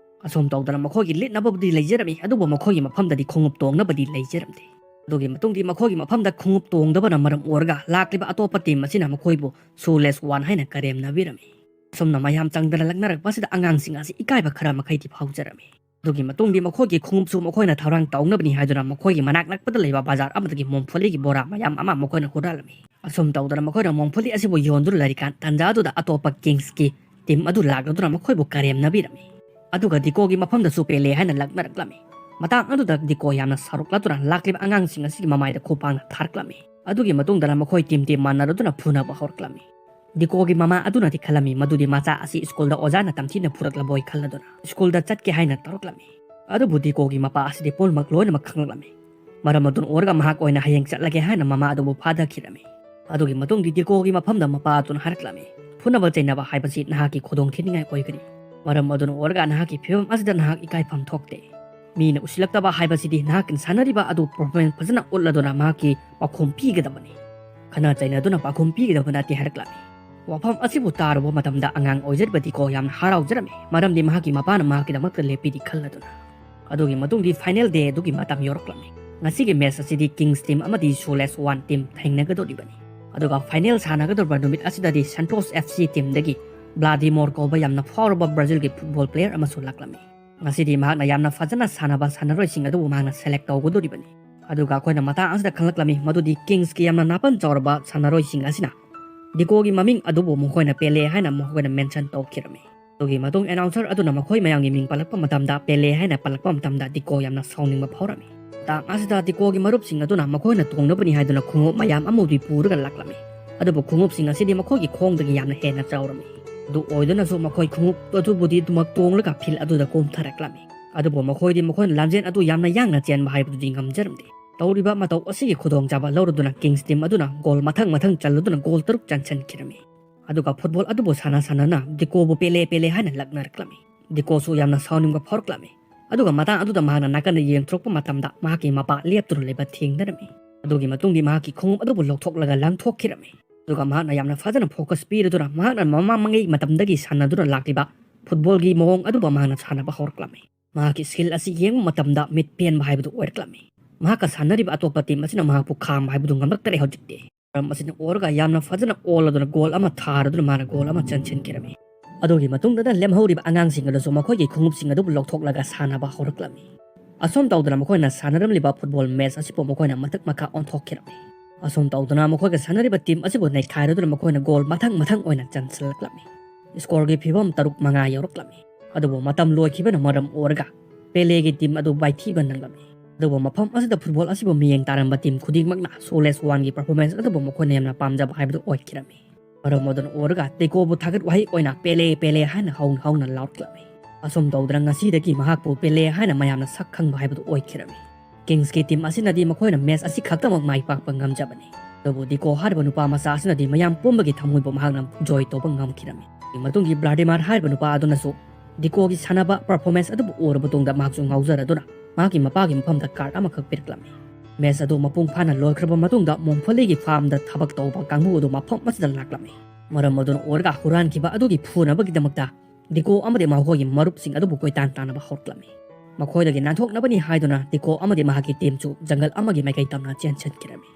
ꯑꯁꯨꯝ ꯇꯧꯗꯅ ꯃꯈꯣꯏꯒꯤ ꯂꯤꯠꯅꯕꯕꯨꯗꯤ ꯂꯩꯖꯔꯝꯃꯤ, ꯑꯗꯨꯕꯨ ꯃꯈꯣꯏꯒꯤ ꯃꯐꯝꯗꯗꯤ ꯈꯣꯡꯎꯞ ꯇꯣꯡꯅꯕꯗꯤ ꯂꯩꯖꯔꯝꯗꯦ꯫ ꯑꯗꯨꯒꯤ ꯃꯇꯨꯡꯗꯤ ꯃꯈꯣꯏꯒꯤ ꯃꯐꯝꯗ ꯈꯣꯡꯎꯞ ꯇꯣꯡꯗꯕꯅ ꯃꯔꯝ ꯑꯣꯏꯔꯒ ꯂꯥꯛꯂꯤꯕ ꯑꯇꯣꯞꯄ ꯇꯤꯝ ꯑꯁꯤꯅ ꯃꯈꯣꯏꯕꯨ ꯁꯣꯂꯦꯁ ꯋꯥꯟ ꯍꯥꯏꯅ ꯀꯔꯦꯝꯅꯕꯤꯔꯝꯃꯤ꯫ ꯑꯁꯨꯝꯅ ꯃꯌꯥꯝ ꯆꯪꯗꯅ ꯂꯛꯅꯔꯛꯄ ꯑꯁꯤꯗ ꯑꯉꯥꯡꯁꯤꯡ ꯑꯁꯤ ꯏꯀꯥꯏꯕ ꯈꯔ ꯃꯈꯩꯗꯤ ꯐꯥꯎꯖꯔꯝꯃꯤ꯫ ꯑꯗꯨꯒꯤ ꯃꯇꯨꯡꯗꯤ ꯃꯈꯣꯏꯒꯤ ꯈꯣꯡꯎꯞꯁꯨ ꯃꯈꯣꯏꯅ ꯊꯧꯔꯥꯡ ꯇꯧꯅꯕꯅꯤ ꯍꯥꯏꯗꯨꯅ ꯃꯈꯣꯏꯒꯤ ꯃꯅꯥꯛ ꯅꯛꯄꯗ ꯂꯩꯕ ꯕꯖꯥꯔ ꯑꯃꯗꯒꯤ ꯃꯣꯝꯐꯨꯂꯤꯒꯤ ꯕꯣꯔꯥ ꯃꯌꯥꯝ ꯑꯃ ꯃꯈꯣꯏꯅ ꯍꯨꯔꯥꯜꯂꯝꯃꯤ꯫ ꯑꯁꯨꯝ ꯇꯧꯗꯅ ꯃꯈꯣꯏꯅ ꯃꯣꯝꯐꯨꯂꯤ ꯑꯁꯤꯕꯨ ꯌꯣꯟꯗꯨꯅ ꯂꯩꯔꯤꯀꯥꯟ ꯇꯥꯟꯖꯥ ꯑꯗꯨꯗ ꯑꯇꯣꯞꯄ ꯀꯤꯡꯁꯀꯤ ꯇꯤꯝ ꯑꯗꯨ ꯂꯥꯛꯂꯗꯨꯅ ꯃꯈꯣꯏꯕꯨ ꯀꯔꯦꯝꯅꯕꯤꯔꯝꯃꯤ꯫ ꯑꯗꯨꯒ ꯗꯤꯀꯣꯒꯤ ꯃꯐꯝꯗꯁꯨ ꯄꯦꯂꯦ ꯍꯥꯏꯅ ꯂꯛꯅꯔꯛꯂꯝꯃꯤ꯫ ꯃꯇꯥꯡ ꯑꯗꯨꯗ ꯗꯤꯀꯣ ꯌꯥꯝꯅ ꯁꯥꯎꯔꯛꯂꯗꯨꯅ ꯂꯥꯛꯂꯤꯕ ꯑꯉꯥꯡꯁꯤꯡ ꯑꯁꯤꯒꯤ ꯃꯃꯥꯏꯗ ꯈꯨꯄꯥꯛꯅ ꯊꯥꯔꯛꯂꯝꯃꯤ꯫ ꯑꯗꯨꯒꯤ ꯃꯇꯨꯡꯗꯅ ꯃꯈꯣꯏ ꯇꯤꯝ ꯇꯤꯝ ꯃꯥꯟꯅꯔꯗꯨꯅ ꯐꯨꯅꯕ ꯍꯧꯔꯛꯂꯝꯃꯤ꯫ ꯗꯤꯀꯣꯒꯤ ꯃꯃꯥ ꯑꯗꯨꯅꯗꯤ ꯈꯜꯂꯝꯃꯤ ꯃꯗꯨꯗꯤ ꯃꯆꯥ ꯑꯁꯤ ꯁ꯭ꯀꯨꯜꯗ ꯑꯣꯖꯥꯅ ꯇꯝꯊꯤꯅ ꯐꯨꯔꯛꯂꯕꯣꯏ ꯈꯜꯂꯗꯨꯅ ꯁ꯭ꯀꯨꯜꯗ ꯆꯠꯀꯦ ꯍꯥꯏꯅ ꯇꯧꯔꯛꯂꯝꯃꯤ꯫ ꯑꯗꯨꯕꯨ ꯗꯤꯀꯣꯒꯤ ꯃꯄꯥ ꯑꯁꯤꯗꯤ ꯄꯨꯝꯅꯃꯛ ꯂꯣꯏꯅꯃꯛ ꯈꯪꯂꯛꯂꯝꯃꯤ꯫ ꯃꯔꯝ ꯑꯗꯨꯅ ꯑꯣꯏꯔꯒ ꯃꯍꯥꯛ ꯑꯣꯏꯅ ꯍꯌꯦꯡ ꯆꯠꯂꯒꯦ ꯍꯥꯏꯅ ꯃꯃꯥ ꯑꯗꯨꯕꯨ ꯐꯥꯊꯈꯤꯔꯝꯃꯤ꯫ ꯑꯗꯨꯒꯤ ꯃꯇꯨꯡꯗꯤ ꯗꯤꯀꯣꯒꯤ ꯃꯐꯝꯗ ꯃꯄꯥ ꯑꯗꯨꯅ ꯍꯥꯏꯔꯛꯂꯝꯃꯤ, "ꯐꯨꯅꯕ ꯆꯩꯅꯕ ꯍꯥꯏꯕꯁꯤ ꯅꯍꯥꯛꯀꯤ ꯈꯨꯗꯣꯡꯊꯤꯅꯤꯡꯉꯥꯏ ꯑꯣꯏꯒꯅꯤ꯫ ꯃꯔꯝ ꯑꯗꯨꯅ ꯑꯣꯏꯔꯒ ꯅꯍꯥꯛꯀꯤ ꯐꯤꯕꯝ ꯑꯁꯤꯗ ꯅꯍꯥꯛ ꯏꯀꯥꯏꯐꯝ ꯊꯣꯛꯇꯦ꯫ ꯃꯤꯅ ꯎꯁꯤꯜꯂꯛꯇꯕ ꯍꯥꯏꯕꯁꯤꯗꯤ ꯅꯍꯥꯛꯀꯤ ꯁꯥꯟꯅꯔꯤꯕ ꯑꯗꯨ performance ꯐꯖꯅ ꯎꯠꯂꯗꯨꯅ ꯃꯍꯥꯛꯀꯤ ꯄꯥꯈꯣꯝ ꯄꯤꯒꯗꯕꯅꯤ꯫ ꯈꯠꯅ ꯆꯩꯅꯗꯨꯅ ꯄꯥꯈꯣꯝ ꯄꯤꯒꯗꯕ ꯅꯠꯇꯦ ꯍꯥꯏꯔꯛꯂꯝꯃꯤ꯫ ꯋꯥꯐꯝ ꯑꯁꯤꯕꯨ ꯇꯥꯔꯨꯕ ꯃꯇꯝꯗ ꯑꯉꯥꯡ ꯑꯣꯏꯖꯔꯤꯕ ꯗꯤꯀꯣ ꯌꯥꯝꯅ ꯍꯔꯥꯎꯖꯔꯝꯃꯤ, ꯃꯔꯝꯗꯤ ꯃꯍꯥꯛꯀꯤ ꯃꯄꯥꯅ ꯃꯍꯥꯛꯀꯤꯗꯃꯛꯇ ꯂꯦꯞꯄꯤꯔꯤ ꯈꯜꯂꯗꯨꯅ꯫ ꯑꯗꯨꯒꯤ ꯃꯇꯨꯡꯗꯤ final day ꯑꯗꯨꯒꯤ ꯃꯇꯝ ꯌꯧꯔꯛꯂꯝꯃꯤ꯫ ꯉꯁꯤꯒꯤ match ꯑꯁꯤꯗꯤ Kings team ꯑꯃꯗꯤ Soulless One team ꯊꯦꯡꯅꯒꯗꯧꯔꯤꯕꯅꯤ꯫ ꯑꯗꯨꯒ final ꯁꯥꯟꯅꯒꯗꯧꯔꯤꯕ ꯅꯨꯃꯤꯠ ꯑꯁꯤꯗꯗꯤ Santos F C teamꯗꯒꯤ Vladimir ꯀꯧꯕ ꯌꯥꯝꯅ ꯐꯥꯎꯔꯕ Brazilꯒꯤ football player ꯑꯃꯁꯨ ꯂꯥꯛꯂꯝꯃꯤ꯫ ꯉꯁꯤꯗꯤ ꯃꯍꯥꯛꯅ ꯌꯥꯝꯅ ꯐꯖꯅ ꯁꯥꯟꯅꯕ ꯁꯥꯟꯅꯔꯣꯏꯁꯤꯡ ꯑꯗꯨꯕꯨ ꯃꯍꯥꯛꯅ select ꯇꯧꯒꯗꯧꯔꯤꯕꯅꯤ꯫ ꯑꯗꯨꯒ ꯑꯩꯈꯣꯏꯅ ꯃꯇꯥꯡ ꯑꯁꯤꯗ ꯈꯪꯂꯛꯂꯝꯃꯤ ꯃꯗꯨꯗꯤ Kingsꯀꯤ ꯌꯥꯝꯅ ꯅꯥꯄꯟ ꯆꯥꯎꯔꯕ ꯁꯥꯟꯅꯔꯣꯏꯁꯤꯡ ꯑꯁꯤꯅ ꯗꯤꯀꯣꯒꯤ ꯃꯃꯤꯡ ꯑꯗꯨꯕꯨ ꯃꯈꯣꯏꯅ ꯄꯦꯂꯦ ꯍꯥꯏꯅ ꯃꯈꯣꯏꯅ mention ꯇꯧꯈꯤꯔꯝꯃꯤ꯫ ꯑꯗꯨꯒꯤ ꯃꯇꯨꯡ announcer ꯑꯗꯨꯅ ꯃꯈꯣꯏ ꯃꯌꯥꯝꯒꯤ ꯃꯤꯡ ꯄꯜꯂꯛꯄ ꯃꯇꯝꯗ, ꯄꯦꯂꯦ ꯍꯥꯏꯅ ꯄꯜꯂꯛꯄ ꯃꯇꯝꯗ ꯗꯤꯀꯣ ꯌꯥꯝꯅ ꯁꯥꯎꯅꯤꯡꯕ ꯐꯥꯎꯔꯝꯃꯤ꯫ ꯃꯇꯥꯡ ꯑꯁꯤꯗ ꯗꯤꯀꯣꯒꯤ ꯃꯔꯨꯞꯁꯤꯡ ꯑꯗꯨꯅ ꯃꯈꯣꯏꯅ ꯇꯣꯡꯅꯕꯅꯤ ꯍꯥꯏꯗꯨꯅ ꯈꯣꯡꯎꯞ ꯃꯌꯥꯝ ꯑꯃꯕꯨꯗꯤ ꯄꯨꯔꯒ ꯂꯥꯛꯂꯝꯃꯤ꯫ ꯑꯗꯨꯕꯨ ꯈꯣꯡꯎꯞꯁꯤꯡ ꯑꯁꯤꯗꯤ ꯃꯈꯣꯏꯒꯤ ꯈꯣꯡꯗꯒꯤ ꯌꯥꯝꯅ ꯍꯦꯟꯅ ꯆꯥꯎꯔꯝꯃꯤ꯫ ꯑꯗꯨ ꯑꯣꯏꯗꯨꯅꯁꯨ ꯃꯈꯣꯏ ꯈꯣꯡꯎꯞ ꯑꯗꯨꯕꯨꯗꯤ ꯑꯗꯨꯃꯛ ꯇꯣꯡꯂꯒ field ꯑꯗꯨꯗ ꯀꯨꯝꯊꯔꯛꯂꯝꯃꯤ꯫ ꯑꯗꯨꯕꯨ ꯃꯈꯣꯏꯗꯤ ꯃꯈꯣꯏꯅ ꯂꯝꯖꯦꯟ ꯑꯗꯨ ꯌꯥꯝꯅ ꯌꯥꯡꯅ ꯆꯦꯟꯕ ꯍꯥꯏꯕꯗꯨꯗꯤ ꯉꯝꯖꯔꯝꯗꯦ꯫ ꯇꯧꯔꯤꯕ ꯃꯇꯧ ꯑꯁꯤꯒꯤ ꯈꯨꯗꯣꯡꯆꯥꯕ ꯂꯧꯔꯗꯨꯅ Kings team ꯑꯗꯨꯅ goal ꯃꯊꯪ ꯃꯊꯪ ꯆꯜꯂꯗꯨꯅ goal ꯇꯔꯨꯛ ꯆꯟꯁꯤꯟꯈꯤꯔꯝꯃꯤ꯫ ꯑꯗꯨꯒ football ꯑꯗꯨꯕꯨ ꯁꯥꯟꯅ ꯁꯥꯟꯅꯅ ꯗꯤꯀꯣꯕꯨ ꯄꯦꯂꯦ ꯄꯦꯂꯦ ꯍꯥꯏꯅ ꯂꯛꯅꯔꯛꯂꯝꯃꯤ꯫ ꯗꯤꯀꯣꯁꯨ ꯌꯥꯝꯅ ꯁꯥꯎꯅꯤꯡꯕ ꯐꯥꯎꯔꯛꯂꯝꯃꯤ꯫ ꯑꯗꯨꯒ ꯃꯇꯥꯡ ꯑꯗꯨꯗ ꯃꯍꯥꯛꯅ ꯅꯥꯀꯟꯗ ꯌꯦꯡꯊꯣꯔꯛꯄ ꯃꯇꯝꯗ ꯃꯍꯥꯛꯀꯤ ꯃꯄꯥ ꯂꯦꯞꯇꯨꯅ ꯂꯩꯕ ꯊꯦꯡꯅꯔꯝꯃꯤ꯫ ꯑꯗꯨꯒꯤ ꯃꯇꯨꯡꯗꯤ ꯃꯍꯥꯛꯀꯤ ꯈꯣꯡꯎꯞ ꯑꯗꯨꯕꯨ ꯂꯧꯊꯣꯛꯂꯒ ꯂꯪꯊꯣꯛꯈꯤꯔꯝꯃꯤ꯫ ꯑꯗꯨꯒ ꯃꯍꯥꯛꯅ ꯌꯥꯝꯅ ꯐꯖꯅ focus ꯄꯤꯔꯗꯨꯅ ꯃꯍꯥꯛꯅ ꯃꯃꯥꯡ ꯃꯉꯩ ꯃꯇꯝꯗꯒꯤ ꯁꯥꯟꯅꯗꯨꯅ ꯂꯥꯛꯂꯤꯕ footballꯒꯤ ꯃꯑꯣꯡ ꯑꯗꯨꯕꯨ ꯃꯍꯥꯛꯅ ꯁꯥꯟꯅꯕ ꯍꯧꯔꯛꯂꯝꯃꯤ꯫ ꯃꯍꯥꯛꯀꯤ skill ꯑꯁꯤ ꯌꯦꯡꯕ ꯃꯇꯝꯗ ꯃꯤꯠ ꯄꯦꯟꯕ ꯍꯥꯏꯕꯗꯨ ꯑꯣꯏꯔꯛꯂꯝꯃꯤ꯫ ꯃꯍꯥꯛꯀ ꯁꯥꯟꯅꯔꯤꯕ ꯑꯇꯣꯞꯄ team ꯑꯁꯤꯅ ꯃꯍꯥꯛꯄꯨ ꯈꯥꯝꯕ ꯍꯥꯏꯕꯗꯨ ꯉꯝꯂꯛꯇꯔꯦ ꯍꯧꯖꯤꯛꯇꯤ꯫ ꯃꯔꯝ ꯑꯁꯤꯅ ꯑꯣꯏꯔꯒ ꯌꯥꯝꯅ ꯐꯖꯅ ꯑꯣꯜꯂꯗꯨꯅ goal ꯑꯃ ꯊꯥꯔꯗꯨꯅ ꯃꯥꯅ goal ꯑꯃ ꯆꯟꯁꯤꯟꯈꯤꯔꯝꯃꯤ꯫ ꯑꯗꯨꯒꯤ ꯃꯇꯨꯡꯗ ꯂꯦꯝꯍꯧꯔꯤꯕ ꯑꯉꯥꯡꯁꯤꯡ ꯑꯗꯨꯁꯨ ꯃꯈꯣꯏꯒꯤ ꯈꯣꯡꯎꯞꯁꯤꯡ ꯑꯗꯨꯕꯨ ꯂꯧꯊꯣꯛꯂꯒ ꯁꯥꯟꯅꯕ ꯍꯧꯔꯛꯂꯝꯃꯤ꯫ ꯑꯁꯨꯝ ꯇꯧꯗꯅ ꯃꯈꯣꯏꯅ ꯁꯥꯟꯅꯔꯝꯂꯤꯕ football match ꯑꯁꯤꯕꯨ ꯃꯈꯣꯏꯅ ꯃꯊꯛ ꯃꯈꯥ ꯑꯣꯟꯊꯣꯛꯈꯤꯔꯝꯃꯤ꯫ ꯑꯁꯨꯝ ꯇꯧꯗꯨꯅ ꯃꯈꯣꯏꯒ ꯁꯥꯟꯅꯔꯤꯕ team ꯑꯁꯤꯕꯨ ꯅꯩꯈꯥꯏꯔꯗꯨꯅ ꯃꯈꯣꯏꯅ goal ꯃꯊꯪ ꯃꯊꯪ ꯑꯣꯏꯅ ꯆꯟꯁꯤꯜꯂꯛꯂꯝꯃꯤ꯫ Scoreꯒꯤ ꯐꯤꯕꯝ ꯇꯔꯨꯛ ꯃꯉꯥ ꯌꯧꯔꯛꯂꯝꯃꯤ꯫ ꯑꯗꯨꯕꯨ ꯃꯇꯝ ꯂꯣꯏꯈꯤꯕꯅ ꯃꯔꯝ ꯑꯣꯏꯔꯒ ꯄꯦꯂꯦꯒꯤ team ꯑꯗꯨ ꯃꯥꯏꯊꯤꯕ ꯅꯪꯂꯝꯃꯤ꯫ ꯑꯗꯨꯕꯨ ꯃꯐꯝ ꯑꯁꯤꯗ football ꯑꯁꯤꯕꯨ ꯃꯤꯠꯌꯦꯡ ꯇꯥꯔꯝꯕ team ꯈꯨꯗꯤꯡꯃꯛꯅ Soulless Oneꯒꯤ performance ꯑꯗꯨꯕꯨ ꯃꯈꯣꯏꯅ ꯌꯥꯝꯅ ꯄꯥꯝꯖꯕ ꯍꯥꯏꯕꯗꯨ ꯑꯣꯏꯈꯤꯔꯝꯃꯤ꯫ ꯃꯔꯝ ꯑꯗꯨꯅ ꯑꯣꯏꯔꯒ ꯗꯤꯀꯣꯕꯨ ꯊꯥꯒꯠ ꯋꯥꯍꯩ ꯑꯣꯏꯅ "ꯄꯦꯂꯦ, ꯄꯦꯂꯦ" ꯍꯥꯏꯅ ꯍꯧꯅ ꯍꯧꯅ ꯂꯥꯎꯔꯛꯂꯝꯃꯤ꯫ ꯑꯁꯨꯝ ꯇꯧꯗꯅ ꯉꯁꯤꯗꯒꯤ ꯃꯍꯥꯛꯄꯨ ꯄꯦꯂꯦ ꯍꯥꯏꯅ ꯃꯌꯥꯝꯅ ꯁꯛ ꯈꯪꯕ ꯍꯥꯏꯕꯗꯨ ꯑꯣꯏꯈꯤꯔꯝꯃꯤ꯫ Kingsꯀꯤ team ꯑꯁꯤꯅꯗꯤ ꯃꯈꯣꯏꯅ match ꯑꯁꯤ ꯈꯛꯇꯃꯛ ꯃꯥꯏ ꯄꯥꯛꯄ ꯉꯝꯖꯕꯅꯤ꯫ ꯑꯗꯨꯕꯨ ꯗꯤꯀꯣ ꯍꯥꯏꯔꯤꯕ ꯅꯨꯄꯥ ꯃꯆꯥ ꯑꯁꯤꯅꯗꯤ ꯃꯌꯥꯝ ꯄꯨꯝꯕꯒꯤ ꯊꯃꯣꯏꯕꯨ ꯃꯍꯥꯛꯅ joy ꯇꯧꯕ ꯉꯝꯈꯤꯔꯝꯃꯤ꯫ ꯃꯇꯨꯡꯒꯤ Vladimir ꯍꯥꯏꯔꯤꯕ ꯅꯨꯄꯥ ꯑꯗꯨꯅꯁꯨ ꯗꯤꯀꯣꯒꯤ ꯁꯥꯟꯅꯕ performance ꯑꯗꯨꯕꯨ ꯎꯔꯕ ꯇꯨꯡꯗ ꯃꯍꯥꯛꯁꯨ ꯉꯥꯎꯖꯔꯗꯨꯅ ꯃꯍꯥꯛꯀꯤ ꯃꯄꯥꯒꯤ ꯃꯐꯝꯗ card ꯑꯃꯈꯛ ꯄꯤꯔꯛꯂꯝꯃꯤ꯫ Match ꯑꯗꯨ ꯃꯄꯨꯡ ꯐꯥꯅ ꯂꯣꯏꯈ꯭ꯔꯕ ꯃꯇꯨꯡꯗ ꯃꯣꯡꯐꯂꯤꯒꯤ farmꯗ ꯊꯕꯛ ꯇꯧꯕ ꯀꯥꯡꯕꯨ ꯑꯗꯨ ꯃꯐꯝ ꯑꯁꯤꯗ ꯂꯥꯛꯂꯝꯃꯤ꯫ ꯃꯔꯝ ꯑꯗꯨꯅ ꯑꯣꯏꯔꯒ ꯍꯨꯔꯥꯟꯈꯤꯕ ꯑꯗꯨꯒꯤ ꯐꯨꯅꯕꯒꯤꯗꯃꯛꯇ ꯗꯤꯀꯣ ꯑꯃꯗꯤ ꯃꯈꯣꯏꯒꯤ ꯃꯔꯨꯞꯁꯤꯡ ꯑꯗꯨꯕꯨ ꯀꯣꯏꯇꯥꯟ ꯇꯥꯟꯅꯕ ꯍꯧꯔꯛꯂꯝꯃꯤ꯫ ꯃꯈꯣꯏꯗꯒꯤ ꯅꯥꯟꯊꯣꯛꯅꯕꯅꯤ ꯍꯥꯏꯗꯨꯅ ꯗꯤꯀꯣ ꯑꯃꯗꯤ ꯃꯍꯥꯛꯀꯤ teamꯁꯨ ꯖꯪꯒꯜ ꯑꯃꯒꯤ ꯃꯥꯏꯀꯩ ꯇꯝꯅ ꯆꯦꯟꯁꯤꯟꯈꯤꯔꯝꯃꯤ꯫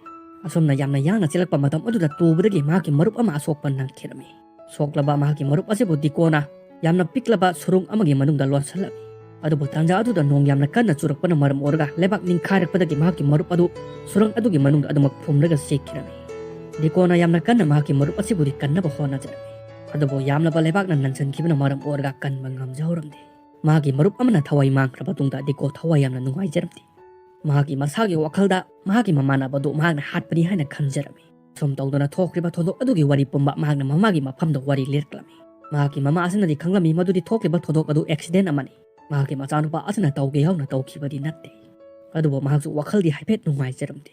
ꯑꯁꯨꯝꯅ ꯌꯥꯝꯅ ꯌꯥꯡꯅ ꯆꯦꯜꯂꯛꯄ ꯃꯇꯝ ꯑꯗꯨꯗ ꯇꯨꯕꯗꯒꯤ ꯃꯍꯥꯛꯀꯤ ꯃꯔꯨꯞ ꯑꯃ ꯑꯁꯣꯛꯄ ꯅꯪꯈꯤꯔꯝꯃꯤ꯫ ꯁꯣꯛꯂꯕ ꯃꯍꯥꯛꯀꯤ ꯃꯔꯨꯞ ꯑꯁꯤꯕꯨ ꯗꯤꯀꯣꯅ ꯌꯥꯝꯅ ꯄꯤꯛꯂꯕ ꯁꯨꯔꯨꯡ ꯑꯃꯒꯤ ꯃꯅꯨꯡꯗ ꯂꯣꯟꯁꯤꯜꯂꯝꯃꯤ꯫ ꯑꯗꯨꯕꯨ ꯇꯥꯟꯖꯥ ꯑꯗꯨꯗ ꯅꯣꯡ ꯌꯥꯝꯅ ꯀꯟꯅ ꯆꯨꯔꯛꯄꯅ ꯃꯔꯝ ꯑꯣꯏꯔꯒ ꯂꯩꯕꯥꯛ ꯅꯤꯡꯈꯥꯏꯔꯛꯄꯗꯒꯤ ꯃꯍꯥꯛꯀꯤ ꯃꯔꯨꯞ ꯑꯗꯨ ꯁꯨꯔꯪ ꯑꯗꯨꯒꯤ ꯃꯅꯨꯡꯗ ꯑꯗꯨꯃꯛ ꯐꯨꯝꯂꯒ ꯆꯦꯛꯈꯤꯔꯝꯃꯤ꯫ ꯗꯤꯀꯣꯅ ꯌꯥꯝꯅ ꯀꯟꯅ ꯃꯍꯥꯛꯀꯤ ꯃꯔꯨꯞ ꯑꯁꯤꯕꯨꯗꯤ ꯀꯟꯅꯕ ꯍꯣꯠꯅꯖꯔꯝꯃꯤ꯫ ꯑꯗꯨꯕꯨ ꯌꯥꯝꯂꯕ ꯂꯩꯕꯥꯛꯅ ꯅꯟꯁꯤꯟꯈꯤꯕꯅ ꯃꯔꯝ ꯑꯣꯏꯔꯒ ꯀꯟꯕ ꯉꯝꯖꯍꯧꯔꯝꯗꯦ꯫ ꯃꯍꯥꯛꯀꯤ ꯃꯔꯨꯞ ꯑꯃꯅ ꯊꯋꯥꯏ ꯃꯥꯡꯈ꯭ꯔꯕ ꯇꯨꯡꯗ ꯗꯤꯀꯣ ꯊꯋꯥꯏ ꯌꯥꯝꯅ ꯅꯨꯡꯉꯥꯏꯖꯔꯝꯗꯦ꯫ ꯃꯍꯥꯛꯀꯤ ꯃꯁꯥꯒꯤ ꯋꯥꯈꯜꯗ ꯃꯍꯥꯛꯀꯤ ꯃꯃꯥꯟꯅꯕꯗꯨ ꯃꯍꯥꯛꯅ ꯍꯥꯠꯄꯅꯤ ꯍꯥꯏꯅ ꯈꯟꯖꯔꯝꯃꯤ꯫ ꯁꯨꯝ ꯇꯧꯗꯨꯅ ꯊꯣꯛꯈ꯭ꯔꯤꯕ ꯊꯧꯗꯣꯛ ꯑꯗꯨꯒꯤ ꯋꯥꯔꯤ ꯄꯨꯝꯕ ꯃꯍꯥꯛꯅ ꯃꯃꯥꯒꯤ ꯃꯐꯝꯗ ꯋꯥꯔꯤ ꯂꯤꯔꯛꯂꯝꯃꯤ꯫ ꯃꯍꯥꯛꯀꯤ ꯃꯃꯥ ꯑꯁꯤꯅꯗꯤ ꯈꯪꯂꯝꯃꯤ ꯃꯗꯨꯗꯤ ꯊꯣꯛꯈꯤꯕ ꯊꯧꯗꯣꯛ ꯑꯗꯨ accident ꯑꯃꯅꯤ꯫ ꯃꯍꯥꯛꯀꯤ ꯃꯆꯥꯅꯨꯄꯥ ꯑꯁꯤꯅ ꯇꯧꯒꯦ ꯌꯥꯎꯅ ꯇꯧꯈꯤꯕꯗꯤ ꯅꯠꯇꯦ꯫ ꯑꯗꯨꯕꯨ ꯃꯍꯥꯛꯁꯨ ꯋꯥꯈꯜꯗꯤ ꯍꯥꯏꯐꯦꯠ ꯅꯨꯡꯉꯥꯏꯖꯔꯝꯗꯦ꯫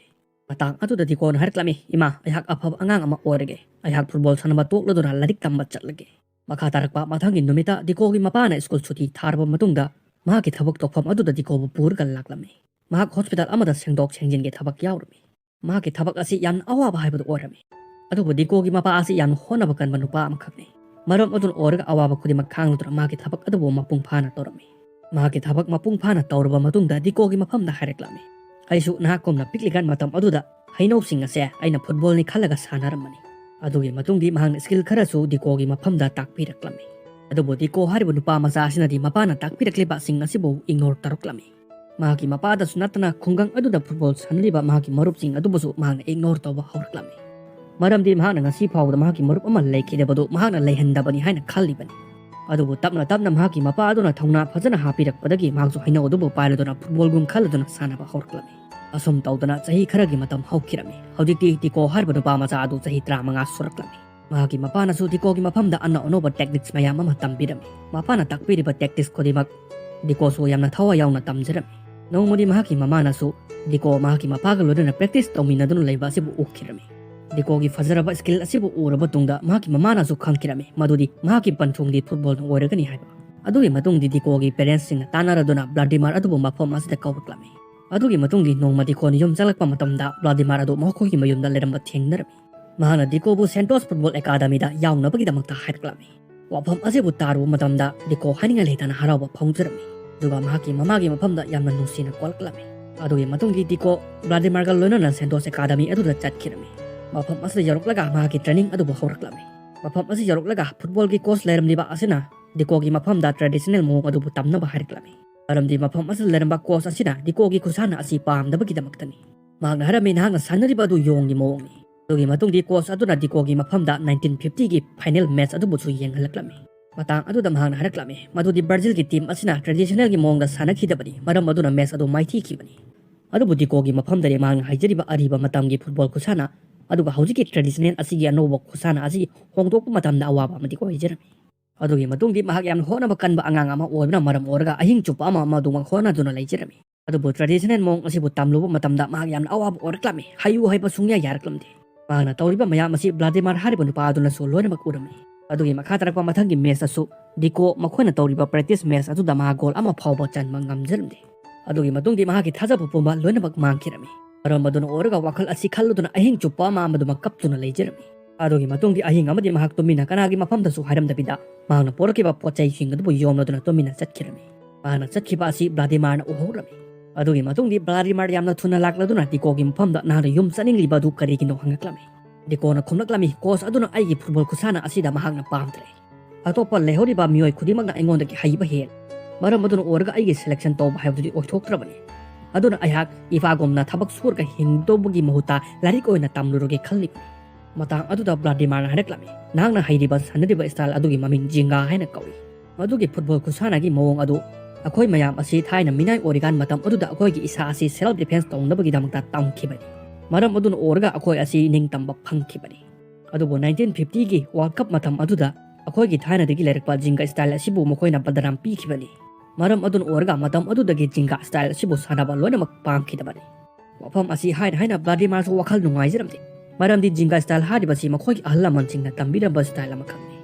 ꯃꯇꯥꯡ ꯑꯗꯨꯗ ꯗꯤꯀꯣꯅ ꯍꯥꯏꯔꯛꯂꯝꯃꯤ, "ꯏꯃꯥ, ꯑꯩꯍꯥꯛ ꯑꯐꯕ ꯑꯉꯥꯡ ꯑꯃ ꯑꯣꯏꯔꯒꯦ꯫ ꯑꯩꯍꯥꯛ football ꯁꯥꯟꯅꯕ ꯇꯣꯛꯂꯗꯨꯅ ꯂꯥꯏꯔꯤꯛ ꯇꯝꯕ ꯆꯠꯂꯒꯦ꯫" ꯃꯈꯥ ꯇꯥꯔꯛꯄ ꯃꯊꯪꯒꯤ ꯅꯨꯃꯤꯠꯇ ꯗꯤꯀꯣꯒꯤ ꯃꯄꯥꯅ school ꯁꯨꯇꯤ ꯊꯥꯔꯕ ꯃꯇꯨꯡꯗ ꯃꯍꯥꯛꯀꯤ ꯊꯕꯛ ꯇꯧꯐꯝ ꯑꯗꯨꯗ ꯗꯤꯀꯣꯕꯨ ꯄꯨꯔꯒ ꯂꯥꯛꯂꯝꯃꯤ꯫ ꯃꯍꯥꯛ hospital ꯑꯃꯗ ꯁꯦꯡꯗꯣꯛ ꯁꯦꯡꯖꯤꯟꯒꯤ ꯊꯕꯛ ꯌꯥꯎꯔꯝꯃꯤ꯫ ꯃꯍꯥꯛꯀꯤ ꯊꯕꯛ ꯑꯁꯤ ꯌꯥꯝꯅ ꯑꯋꯥꯕ ꯍꯥꯏꯕꯗꯨ ꯑꯣꯏꯔꯝꯃꯤ꯫ ꯑꯗꯨꯕꯨ ꯗꯤꯀꯣꯒꯤ ꯃꯄꯥ ꯑꯁꯤ ꯌꯥꯝꯅ ꯍꯣꯠꯅꯕ ꯀꯟꯕ ꯅꯨꯄꯥ ꯑꯃꯈꯛꯅꯤ꯫ ꯃꯔꯝ ꯑꯗꯨꯅ ꯑꯣꯏꯔꯒ ꯑꯋꯥꯕ ꯈꯨꯗꯤꯡꯃꯛ ꯈꯥꯡꯂꯗꯨꯅ ꯃꯍꯥꯛꯀꯤ ꯊꯕꯛ ꯑꯗꯨꯕꯨ ꯃꯄꯨꯡ ꯐꯥꯅ ꯇꯧꯔꯝꯃꯤ꯫ ꯃꯍꯥꯛꯀꯤ ꯊꯕꯛ ꯃꯄꯨꯡ ꯐꯥꯅ ꯇꯧꯔꯕ ꯃꯇꯨꯡꯗ ꯗꯤꯀꯣꯒꯤ ꯃꯐꯝꯗ ꯍꯥꯏꯔꯛꯂꯝꯃꯤ, "ꯑꯩꯁꯨ ꯅꯍꯥꯛꯀꯨꯝꯅ ꯄꯤꯛꯂꯤꯀꯥꯟ ꯃꯇꯝ ꯑꯗꯨꯗ ꯍꯩꯅꯧꯁꯤꯡ ꯑꯁꯦ ꯑꯩꯅ footballꯅꯤ ꯈꯜꯂꯒ ꯁꯥꯟꯅꯔꯝꯕꯅꯤ꯫ ꯑꯗꯨꯒꯤ ꯃꯇꯨꯡꯗꯤ ꯃꯍꯥꯛꯅ skill ꯈꯔꯁꯨ ꯗꯤꯀꯣꯒꯤ ꯃꯐꯝꯗ ꯇꯥꯛꯄꯤꯔꯛꯂꯝꯃꯤ꯫" ꯑꯗꯨꯕꯨ ꯗꯤꯀꯣ ꯍꯥꯏꯔꯤꯕ ꯅꯨꯄꯥ ꯃꯆꯥ ꯑꯁꯤꯅꯗꯤ ꯃꯄꯥꯅ ꯇꯥꯛꯄꯤꯔꯛꯂꯤꯕꯁꯤꯡ ꯑꯁꯤꯕꯨ ignore ꯇꯧꯔꯛꯂꯝꯃꯤ꯫ ꯃꯍꯥꯛꯀꯤ ꯃꯄꯥꯗꯁꯨ ꯅꯠꯇꯅ ꯈꯨꯡꯒꯪ ꯑꯗꯨꯗ football ꯁꯥꯟꯅꯔꯤꯕ ꯃꯍꯥꯛꯀꯤ ꯃꯔꯨꯞꯁꯤꯡ ꯑꯗꯨꯕꯨꯁꯨ ꯃꯍꯥꯛꯅ ignore ꯇꯧꯕ ꯍꯧꯔꯛꯂꯝꯃꯤ꯫ ꯃꯔꯝꯗꯤ ꯃꯍꯥꯛꯅ ꯉꯁꯤ ꯐꯥꯎꯕꯗ ꯃꯍꯥꯛꯀꯤ ꯃꯔꯨꯞ ꯑꯃ ꯂꯩꯈꯤꯗꯕꯗꯨ ꯃꯍꯥꯛꯅ ꯂꯩꯍꯟꯗꯕꯅꯤ ꯍꯥꯏꯅ ꯈꯜꯂꯤꯕꯅꯤ꯫ ꯑꯗꯨꯕꯨ ꯇꯞꯅ ꯇꯞꯅ ꯃꯍꯥꯛꯀꯤ ꯃꯄꯥ ꯑꯗꯨꯅ ꯊꯧꯅꯥ ꯐꯖꯅ ꯍꯥꯞꯄꯤꯔꯛꯄꯗꯒꯤ ꯃꯍꯥꯛꯁꯨ ꯍꯩꯅꯧ ꯑꯗꯨꯕꯨ ꯄꯥꯏꯔꯗꯨꯅ footballꯒꯨꯝ ꯈꯜꯂꯗꯨꯅ ꯁꯥꯟꯅꯕ ꯍꯧꯔꯛꯂꯝꯃꯤ꯫ ꯑꯁꯨꯝ ꯇꯧꯗꯅ ꯆꯍꯤ ꯈꯔꯒꯤ ꯃꯇꯝ ꯍꯧꯈꯤꯔꯝꯃꯤ꯫ ꯍꯧꯖꯤꯛꯇꯤ ꯗꯤꯀꯣ ꯍꯥꯏꯔꯤꯕ ꯅꯨꯄꯥ ꯃꯆꯥ ꯑꯗꯨ ꯆꯍꯤ ꯇꯔꯥꯃꯉꯥ ꯁꯨꯔꯛꯂꯝꯃꯤ꯫ ꯃꯍꯥꯛꯀꯤ ꯃꯄꯥꯅꯁꯨ ꯗꯤꯀꯣꯒꯤ ꯃꯐꯝꯗ ꯑꯅꯧ ꯑꯅꯧꯕ tactics ꯃꯌꯥꯝ ꯑꯃ ꯇꯝꯕꯤꯔꯝꯃꯤ꯫ ꯃꯄꯥꯅ ꯇꯥꯛꯄꯤꯔꯤꯕ tactics ꯈꯨꯗꯤꯡꯃꯛ ꯗꯤꯀꯣꯁꯨ ꯌꯥꯝꯅ ꯊꯋꯥꯏ ꯌꯥꯎꯅ ꯇꯝꯖꯔꯝꯃꯤ꯫ ꯅꯣꯡꯃꯗꯤ ꯃꯍꯥꯛꯀꯤ ꯃꯃꯥꯅꯁꯨ ꯗꯤꯀꯣ ꯃꯍꯥꯛꯀꯤ ꯃꯄꯥꯒ ꯂꯣꯏꯅꯅ practice ꯇꯧꯃꯤꯟꯅꯗꯨꯅ ꯂꯩꯕ ꯑꯁꯤꯕꯨ ꯎꯈꯤꯔꯝꯃꯤ꯫ ꯗꯤꯀꯣꯒꯤ ꯐꯖꯔꯕ skill ꯑꯁꯤꯕꯨ ꯎꯔꯕ ꯇꯨꯡꯗ ꯃꯍꯥꯛꯀꯤ ꯃꯃꯥꯅꯁꯨ ꯈꯪꯈꯤꯔꯝꯃꯤ ꯃꯗꯨꯗꯤ ꯃꯍꯥꯛꯀꯤ ꯄꯟꯊꯨꯡꯗꯤ footballꯅ ꯑꯣꯏꯔꯒꯅꯤ ꯍꯥꯏꯕ꯫ ꯑꯗꯨꯒꯤ ꯃꯇꯨꯡꯗꯤ ꯗꯤꯀꯣꯒꯤ ꯄꯦꯔꯦꯟꯁꯁꯤꯡꯅ ꯇꯥꯟꯅꯔꯗꯨꯅ ꯕ꯭ꯂꯥꯗꯤꯃꯥꯔ ꯑꯗꯨꯕꯨ ꯃꯐꯝ ꯑꯁꯤꯗ ꯀꯧꯔꯛꯂꯝꯃꯤ꯫ ꯑꯗꯨꯒꯤ ꯃꯇꯨꯡꯗꯤ ꯅꯣꯡꯃ ꯗꯤꯀꯣꯅ ꯌꯨꯝ ꯆꯪꯂꯛꯄ ꯃꯇꯝꯗ ꯕ꯭ꯂꯥꯗꯤꯃꯥꯔ ꯑꯗꯨ ꯃꯈꯣꯏꯒꯤ ꯃꯌꯨꯝꯗ ꯂꯩꯔꯝꯕ ꯊꯦꯡꯅꯔꯝꯃꯤ꯫ ꯃꯍꯥꯛꯅ ꯗꯤꯀꯣꯕꯨ ꯁꯦꯟꯇꯣꯁ ꯐꯨꯠꯕꯣꯜ ꯑꯦꯀꯥꯗꯃꯤꯗ ꯌꯥꯎꯅꯕꯒꯤꯗꯃꯛꯇ ꯍꯥꯏꯔꯛꯂꯝꯃꯤ꯫ ꯋꯥꯐꯝ ꯑꯁꯤꯕꯨ ꯇꯥꯔꯨꯕ ꯃꯇꯝꯗ ꯗꯤꯀꯣ ꯍꯥꯏꯅꯤꯡꯉꯥꯏ ꯂꯩꯇꯅ ꯍꯔꯥꯎꯕ ꯐꯣꯡꯖꯔꯝꯃꯤ꯫ ꯑꯗꯨꯒ ꯃꯍꯥꯛꯀꯤ ꯃꯃꯥꯒꯤ ꯃꯐꯝꯗ ꯌꯥꯝꯅ ꯅꯨꯡꯁꯤꯅ ꯀꯣꯜꯂꯛꯂꯝꯃꯤ꯫ ꯑꯗꯨꯒꯤ ꯃꯇꯨꯡꯗꯤ ꯗꯤꯀꯣ ꯕ꯭ꯂꯥꯗꯤꯃꯥꯔꯒ ꯂꯣꯏꯅꯅ ꯁꯦꯟꯇꯣꯁ ꯑꯦꯀꯥꯗꯃꯤ ꯑꯗꯨꯗ ꯆꯠꯈꯤꯔꯝꯃꯤ꯫ ꯃꯐꯝ ꯑꯁꯤꯗ ꯌꯧꯔꯛꯂꯒ ꯃꯍꯥꯛꯀꯤ ꯇ꯭ꯔꯦꯅꯤꯡ ꯑꯗꯨꯕꯨ ꯍꯧꯔꯛꯂꯝꯃꯤ꯫ ꯃꯐꯝ ꯑꯁꯤ ꯌꯧꯔꯛꯂꯒ ꯐꯨꯠꯕꯣꯜꯒꯤ ꯀꯣꯆ ꯂꯩꯔꯝꯂꯤꯕ ꯑꯁꯤꯅ ꯗꯤꯀꯣꯒꯤ ꯃꯐꯝꯗ ꯇ꯭ꯔꯦꯗꯤꯁꯅꯦꯜ ꯃꯑꯣꯡ ꯑꯗꯨꯕꯨ ꯇꯝꯅꯕ ꯍꯥꯏꯔꯛꯂꯝꯃꯤ꯫ ꯃꯔꯝꯗꯤ ꯃꯐꯝ ꯑꯁꯤꯗ ꯂꯩꯔꯝꯕ ꯀꯣꯆ ꯑꯁꯤꯅ ꯗꯤꯀꯣꯒꯤ ꯈꯨꯁꯥꯟꯅ ꯑꯁꯤ ꯄꯥꯝꯗꯕꯒꯤꯗꯃꯛꯇꯅꯤ꯫ ꯃꯍꯥꯛꯅ ꯍꯥꯏꯔꯝꯃꯤ, "ꯅꯍꯥꯛꯅ ꯁꯥꯟꯅꯔꯤꯕ ꯑꯗꯨ ꯌꯣꯡꯒꯤ ꯃꯑꯣꯡꯅꯤ"꯫ ꯑꯗꯨꯒꯤ ꯃꯇꯨꯡꯗꯤ ꯀꯣꯆ ꯑꯗꯨꯅ ꯗꯤꯀꯣꯒꯤ ꯃꯐꯝꯗ ꯅꯥꯏꯟꯇꯤꯟ ꯐꯤꯐꯇꯤꯒꯤ ꯐꯥꯏꯅꯦꯜ ꯃꯦꯆ ꯑꯗꯨꯕꯨꯁꯨ ꯌꯦꯡꯍꯜꯂꯛꯂꯝꯃꯤ꯫ ꯃꯇꯥꯡ ꯑꯗꯨꯗ ꯃꯍꯥꯛꯅ ꯍꯥꯏꯔꯛꯂꯝꯃꯤ ꯃꯗꯨꯗꯤ ꯕ꯭ꯔꯥꯖꯤꯜꯒꯤ ꯇꯤꯝ ꯑꯁꯤꯅ ꯇ꯭ꯔꯦꯗꯤꯁꯅꯦꯜꯒꯤ ꯃꯑꯣꯡꯗ ꯁꯥꯟꯅꯈꯤꯗꯕꯅꯤ, ꯃꯔꯝ ꯑꯗꯨꯅ ꯃꯦꯆ ꯑꯗꯨ ꯃꯥꯏꯊꯤꯈꯤꯕꯅꯤ꯫ ꯑꯗꯨꯕꯨ ꯗꯤꯀꯣꯒꯤ ꯃꯐꯝꯗꯗꯤ ꯃꯍꯥꯛꯅ ꯍꯥꯏꯖꯔꯤꯕ ꯑꯔꯤꯕ ꯃꯇꯝꯒꯤ ꯐꯨꯠꯕꯣꯜ ꯈꯨꯁꯥꯟꯅ ꯑꯗꯨꯒ ꯍꯧꯖꯤꯛꯀꯤ ꯇ꯭ꯔꯦꯗꯤꯁꯅꯦꯜ ꯑꯁꯤꯒꯤ ꯑꯅꯧꯕ ꯈꯨꯁꯥꯟꯅ ꯑꯁꯤ ꯍꯣꯡꯗꯣꯛꯄ ꯃꯇꯝꯗ ꯑꯋꯥꯕ ꯑꯃꯗꯤ ꯑꯣꯏꯖꯔꯝꯃꯤ꯫ ꯑꯗꯨꯒꯤ ꯃꯇꯨꯡꯗꯤ ꯃꯍꯥꯛ ꯌꯥꯝꯅ ꯍꯣꯠꯅꯕ ꯀꯟꯕ ꯑꯉꯥꯡ ꯑꯃ ꯑꯣꯏꯕꯅ ꯃꯔꯝ ꯑꯣꯏꯔꯒ ꯑꯍꯤꯡ ꯆꯨꯞꯄ ꯑꯃ ꯑꯃ ꯑꯗꯨꯃꯛ ꯍꯣꯠꯅꯗꯨꯅ ꯂꯩꯖꯔꯝꯃꯤ꯫ ꯑꯗꯨꯕꯨ ꯇ꯭ꯔꯦꯗꯤꯁꯅꯦꯜ ꯃꯑꯣꯡ ꯑꯁꯤꯕꯨ ꯇꯝꯂꯨꯕ ꯃꯇꯝꯗ ꯃꯍꯥꯛ ꯌꯥꯝꯅ ꯑꯋꯥꯕ ꯑꯣꯏꯔꯛꯂꯝꯃꯤ꯫ ꯍꯩꯌꯨ ꯍꯥꯏꯕ ꯁꯨꯡꯌꯥ ꯌꯥꯔꯛꯂꯝꯗꯦ꯫ ꯃꯍꯥꯛꯅ ꯇꯧꯔꯤꯕ ꯃꯌꯥꯝ ꯑꯁꯤ ꯕ꯭ꯂꯥꯗꯤꯃꯥꯔ ꯍꯥꯏꯔꯤꯕ ꯅꯨꯄꯥ ꯑꯗꯨꯅꯁꯨ ꯂꯣꯏꯅꯃꯛ ꯎꯔꯝꯃꯤ꯫ ꯑꯗꯨꯒꯤ ꯃꯈꯥ ꯇꯥꯔꯛꯄ ꯃꯊꯪꯒꯤ ꯃꯦꯆ ꯑꯁꯨ ꯗꯤꯀꯣ ꯃꯈꯣꯏꯅ ꯇꯧꯔꯤꯕ ꯄ꯭ꯔꯦꯛꯇꯤꯁ ꯃꯦꯆ ꯑꯗꯨꯗ ꯃꯍꯥꯛ ꯒꯣꯜ ꯑꯃ ꯐꯥꯎꯕ ꯆꯟꯕ ꯉꯝꯖꯔꯝꯗꯦ꯫ ꯑꯗꯨꯒꯤ ꯃꯇꯨꯡꯗꯤ ꯃꯍꯥꯛꯀꯤ ꯊꯥꯖꯕ ꯄꯨꯝꯕ ꯂꯣꯏꯅꯃꯛ ꯃꯥꯡꯈꯤꯔꯝꯃꯤ꯫ ꯃꯔꯝ ꯑꯗꯨꯅ ꯑꯣꯏꯔꯒ ꯋꯥꯈꯜ ꯑꯁꯤ ꯈꯜꯂꯗꯨꯅ ꯑꯍꯤꯡ ꯆꯨꯞꯄ ꯑꯃ ꯑꯃꯗꯨꯃꯛ ꯀꯞꯇꯨꯅ ꯂꯩꯖꯔꯝꯃꯤ꯫ ꯑꯗꯨꯒꯤ ꯃꯇꯨꯡꯗꯤ ꯑꯍꯤꯡ ꯑꯃꯗꯤ ꯃꯍꯥꯛ ꯇꯨꯃꯤꯟꯅ ꯀꯅꯥꯒꯤ ꯃꯐꯝꯗꯁꯨ ꯍꯥꯏꯔꯝꯗꯕꯤꯗ ꯃꯍꯥꯛꯅ ꯄꯣꯔꯛꯈꯤꯕ ꯄꯣꯠ ꯆꯩꯁꯤꯡ ꯑꯗꯨꯕꯨ ꯌꯣꯝꯂꯗꯨꯅ ꯇꯨꯃꯤꯟꯅ ꯆꯠꯈꯤꯔꯝꯃꯤ꯫ ꯃꯍꯥꯛꯅ ꯆꯠꯈꯤꯕ ꯑꯁꯤ ꯕ꯭ꯂꯥꯗꯤꯃꯥꯔꯅ ꯎꯍꯧꯔꯝꯃꯤ꯫ ꯑꯗꯨꯒꯤ ꯃꯇꯨꯡꯗꯤ ꯕ꯭ꯂꯥꯗꯤꯃꯥꯔ ꯌꯥꯝꯅ ꯊꯨꯅ ꯂꯥꯛꯂꯗꯨꯅ ꯗꯤꯀꯣꯒꯤ ꯃꯐꯝꯗ ꯅꯍꯥꯛꯅ ꯌꯨꯝ ꯆꯠꯅꯤꯡꯂꯤꯕ ꯑꯗꯨ ꯀꯔꯤꯒꯤꯅꯣ ꯍꯪꯂꯛꯂꯝꯃꯤ꯫ ꯗꯤꯀꯣꯅ ꯈꯨꯝꯂꯛꯂꯝꯃꯤ, "ꯀꯣꯆ ꯑꯗꯨꯅ ꯑꯩꯒꯤ ꯐꯨꯠꯕꯣꯜ ꯈꯨꯁꯥꯟꯅ ꯑꯁꯤꯗ ꯃꯍꯥꯛꯅ ꯄꯥꯝꯗ꯭ꯔꯦ꯫ ꯑꯇꯣꯞꯄ ꯂꯩꯍꯧꯔꯤꯕ ꯃꯤꯑꯣꯏ ꯈꯨꯗꯤꯡꯃꯛꯅ ꯑꯩꯉꯣꯟꯗꯒꯤ ꯍꯩꯕ ꯍꯦꯜꯂꯦ꯫ ꯃꯔꯝ ꯑꯗꯨꯅ ꯑꯣꯏꯔꯒ ꯑꯩꯒꯤ ꯁꯦꯂꯦꯛꯁꯟ ꯇꯧꯕ ꯍꯥꯏꯕꯗꯨꯗꯤ ꯑꯣꯏꯊꯣꯛꯇ꯭ꯔꯕꯅꯤ꯫ ꯑꯗꯨꯅ ꯑꯩꯍꯥꯛ ꯏꯐꯥꯒꯨꯝꯅ ꯊꯕꯛ ꯁꯨꯔꯒ ꯍꯤꯡꯗꯧꯕꯒꯤ ꯃꯍꯨꯠꯇ ꯂꯥꯏꯔꯤꯛ ꯑꯣꯏꯅ ꯇꯝꯂꯨꯔꯒꯦ ꯈꯜꯂꯤꯕꯅꯤ"꯫ ꯃꯇꯥꯡ ꯑꯗꯨꯗ ꯕ꯭ꯂꯥꯗꯤꯃꯥꯔꯅ ꯍꯥꯏꯔꯛꯂꯝꯃꯤ, "ꯅꯍꯥꯛꯅ ꯍꯩꯔꯤꯕ ꯁꯥꯟꯅꯔꯤꯕ ꯁ꯭ꯇꯥꯏꯜ ꯑꯗꯨꯒꯤ ꯃꯃꯤꯡ ꯖꯤꯡꯒꯥ ꯍꯥꯏꯅ ꯀꯧꯏ꯫ ꯃꯗꯨꯒꯤ ꯐꯨꯠꯕꯣꯜ ꯈꯨꯁꯥꯟꯅꯒꯤ ꯃꯑꯣꯡ ꯑꯗꯨ ꯑꯩꯈꯣꯏ ꯃꯌꯥꯝ ꯑꯁꯤ ꯊꯥꯏꯅ ꯃꯤꯅꯥꯏ ꯑꯣꯏꯔꯤꯀꯥꯟ ꯃꯇꯝ ꯑꯗꯨꯗ ꯑꯩꯈꯣꯏꯒꯤ ꯏꯁꯥ ꯑꯁꯤ ꯁꯦꯜꯐ ꯗꯤꯐꯦꯟꯁ ꯇꯧꯅꯕꯒꯤꯗꯃꯛꯇ ꯇꯝꯈꯤꯕꯅꯤ꯫ ꯃꯔꯝ ꯑꯗꯨꯅ ꯑꯣꯏꯔꯒ ꯑꯩꯈꯣꯏ ꯑꯁꯤ ꯅꯤꯡꯇꯝꯕ ꯐꯪꯈꯤꯕꯅꯤ"꯫ ꯑꯗꯨꯕꯨ ꯅꯥꯏꯟꯇꯤꯟ ꯐꯤꯐꯇꯤꯒꯤ ꯋꯥꯔꯜ ꯀꯞ ꯃꯇꯝ ꯑꯗꯨꯗ ꯑꯩꯈꯣꯏꯒꯤ ꯊꯥꯏꯅꯗꯒꯤ ꯂꯩꯔꯛꯄ ꯖꯤꯡꯒꯥ ꯁ꯭ꯇꯥꯏꯜ ꯑꯁꯤꯕꯨ ꯃꯈꯣꯏꯅ ꯕꯗꯅꯥꯝ ꯄꯤꯈꯤꯕꯅꯤ꯫ ꯃꯔꯝ ꯑꯗꯨꯅ ꯑꯣꯏꯔꯒ ꯃꯇꯝ ꯑꯗꯨꯗꯒꯤ ꯖꯤꯡꯒꯥ ꯁ꯭ꯇꯥꯏꯜ ꯑꯁꯤꯕꯨ ꯁꯥꯟꯅꯕ ꯂꯣꯏꯅꯃꯛ ꯄꯥꯝꯈꯤꯗꯕꯅꯤ꯫ ꯋꯥꯐꯝ ꯑꯁꯤ ꯍꯥꯏꯅ ꯍꯥꯏꯅ ꯕ꯭ꯂꯥꯗꯤꯃꯥꯔꯁꯨ ꯋꯥꯈꯜ ꯅꯨꯡꯉꯥꯏꯖꯔꯝꯗꯦ꯫ ꯃꯔꯝꯗꯤ ꯖꯤꯡꯒꯥ ꯁ꯭ꯇꯥꯏꯜ ꯍꯥꯏꯔꯤꯕꯁꯤ ꯃꯈꯣꯏꯒꯤ ꯑꯍꯜ ꯂꯃꯟꯁꯤꯡꯅ ꯇꯝꯕꯤꯔꯝꯕ ꯁ꯭ꯇꯥꯏꯜ ꯑꯃꯈꯛꯅꯤ꯫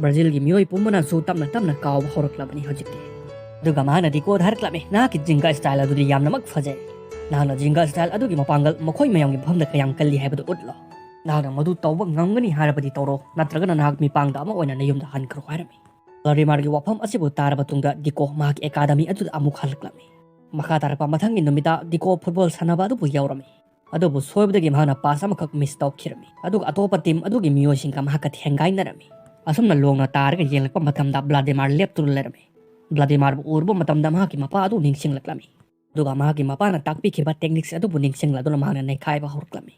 ꯕ꯭ꯔꯥꯖꯤꯜꯒꯤ ꯃꯤꯑꯣꯏ ꯄꯨꯝꯕꯅꯁꯨ ꯇꯞꯅ ꯇꯞꯅ ꯀꯥꯎꯕ ꯍꯧꯔꯛꯂꯕꯅꯤ ꯍꯧꯖꯤꯛꯇꯤ꯫ ꯑꯗꯨꯒ ꯃꯍꯥꯛꯅ ꯗꯤꯀꯣꯗ ꯍꯥꯏꯔꯛꯂꯝꯃꯤ, "ꯅꯍꯥꯛꯀꯤ ꯖꯤꯡꯒꯥ style ꯑꯗꯨꯗꯤ ꯌꯥꯝꯅꯃꯛ ꯐꯖꯩ꯫ ꯅꯍꯥꯛꯅ ꯖꯤꯡꯒꯥ style ꯑꯗꯨꯒꯤ ꯃꯄꯥꯡꯒꯜ ꯃꯈꯣꯏ ꯃꯌꯥꯝꯒꯤ ꯃꯐꯝꯗ ꯀꯌꯥꯝ ꯀꯜꯂꯤ ꯍꯥꯏꯕꯗꯨ ꯎꯠꯂꯣ꯫ ꯅꯍꯥꯛꯅ ꯃꯗꯨ ꯇꯧꯕ ꯉꯝꯒꯅꯤ ꯍꯥꯏꯔꯕꯗꯤ ꯇꯧꯔꯣ, ꯅꯠꯇ꯭ꯔꯒꯅ ꯅꯍꯥꯛ ꯃꯤꯄꯥꯡꯗ ꯑꯃ ꯑꯣꯏꯅ ꯅꯌꯨꯝꯗ ꯍꯟꯈ꯭ꯔꯣ" ꯍꯥꯏꯔꯝꯃꯤ꯫ ꯕ꯭ꯂꯥꯗꯤꯃꯥꯔꯒꯤ ꯋꯥꯐꯝ ꯑꯁꯤꯕꯨ ꯇꯥꯔꯕ ꯇꯨꯡꯗ ꯗꯤꯀꯣ ꯃꯍꯥꯛꯀꯤ academy ꯑꯗꯨꯗ ꯑꯃꯨꯛ ꯍꯜꯂꯛꯂꯝꯃꯤ꯫ ꯃꯈꯥ ꯇꯥꯔꯛꯄ ꯃꯊꯪꯒꯤ ꯅꯨꯃꯤꯠꯇ ꯗꯤꯀꯣ ꯐꯨꯠꯕꯣꯜ ꯁꯥꯟꯅꯕ ꯑꯗꯨꯕꯨ ꯌꯥꯎꯔꯝꯃꯤ꯫ ꯑꯗꯨꯕꯨ ꯁꯣꯏꯕꯗꯒꯤ ꯃꯍꯥꯛꯅ pass ꯑꯃꯈꯛ miss ꯇꯧꯈꯤꯔꯝꯃꯤ꯫ ꯑꯗꯨꯒ ꯑꯇꯣꯞꯄ team ꯑꯗꯨꯒꯤ ꯃꯤꯑꯣꯏꯁꯤꯡꯒ ꯃꯍꯥꯛꯀ ꯊꯦꯡꯒꯥꯏꯅꯔꯝꯃꯤ꯫ ꯑꯁꯨꯝꯅ ꯂꯣꯡꯅ ꯇꯥꯔꯒ ꯌꯦꯡꯂꯛꯄ ꯃꯇꯝꯗ ꯕ꯭ꯂꯥꯗꯤꯃꯥꯔ ꯂꯦꯞꯇꯨꯅ ꯂꯩꯔꯝꯃꯤ꯫ ꯕ꯭ꯂꯥꯗꯤꯃꯥꯔꯕꯨ ꯎꯔꯨꯕ ꯃꯇꯝꯗ ꯃꯍꯥꯛꯀꯤ ꯃꯄꯥ ꯑꯗꯨ ꯅꯤꯡꯁꯤꯡꯂꯛꯂꯝꯃꯤ꯫ ꯑꯗꯨꯒ ꯃꯍꯥꯛꯀꯤ ꯃꯄꯥꯅ ꯇꯥꯛꯄꯤꯈꯤꯕ techniques ꯑꯗꯨꯕꯨ ꯅꯤꯡꯁꯤꯡꯂꯗꯨꯅ ꯃꯍꯥꯛꯅ ꯅꯩꯈꯥꯏꯕ ꯍꯧꯔꯛꯂꯝꯃꯤ꯫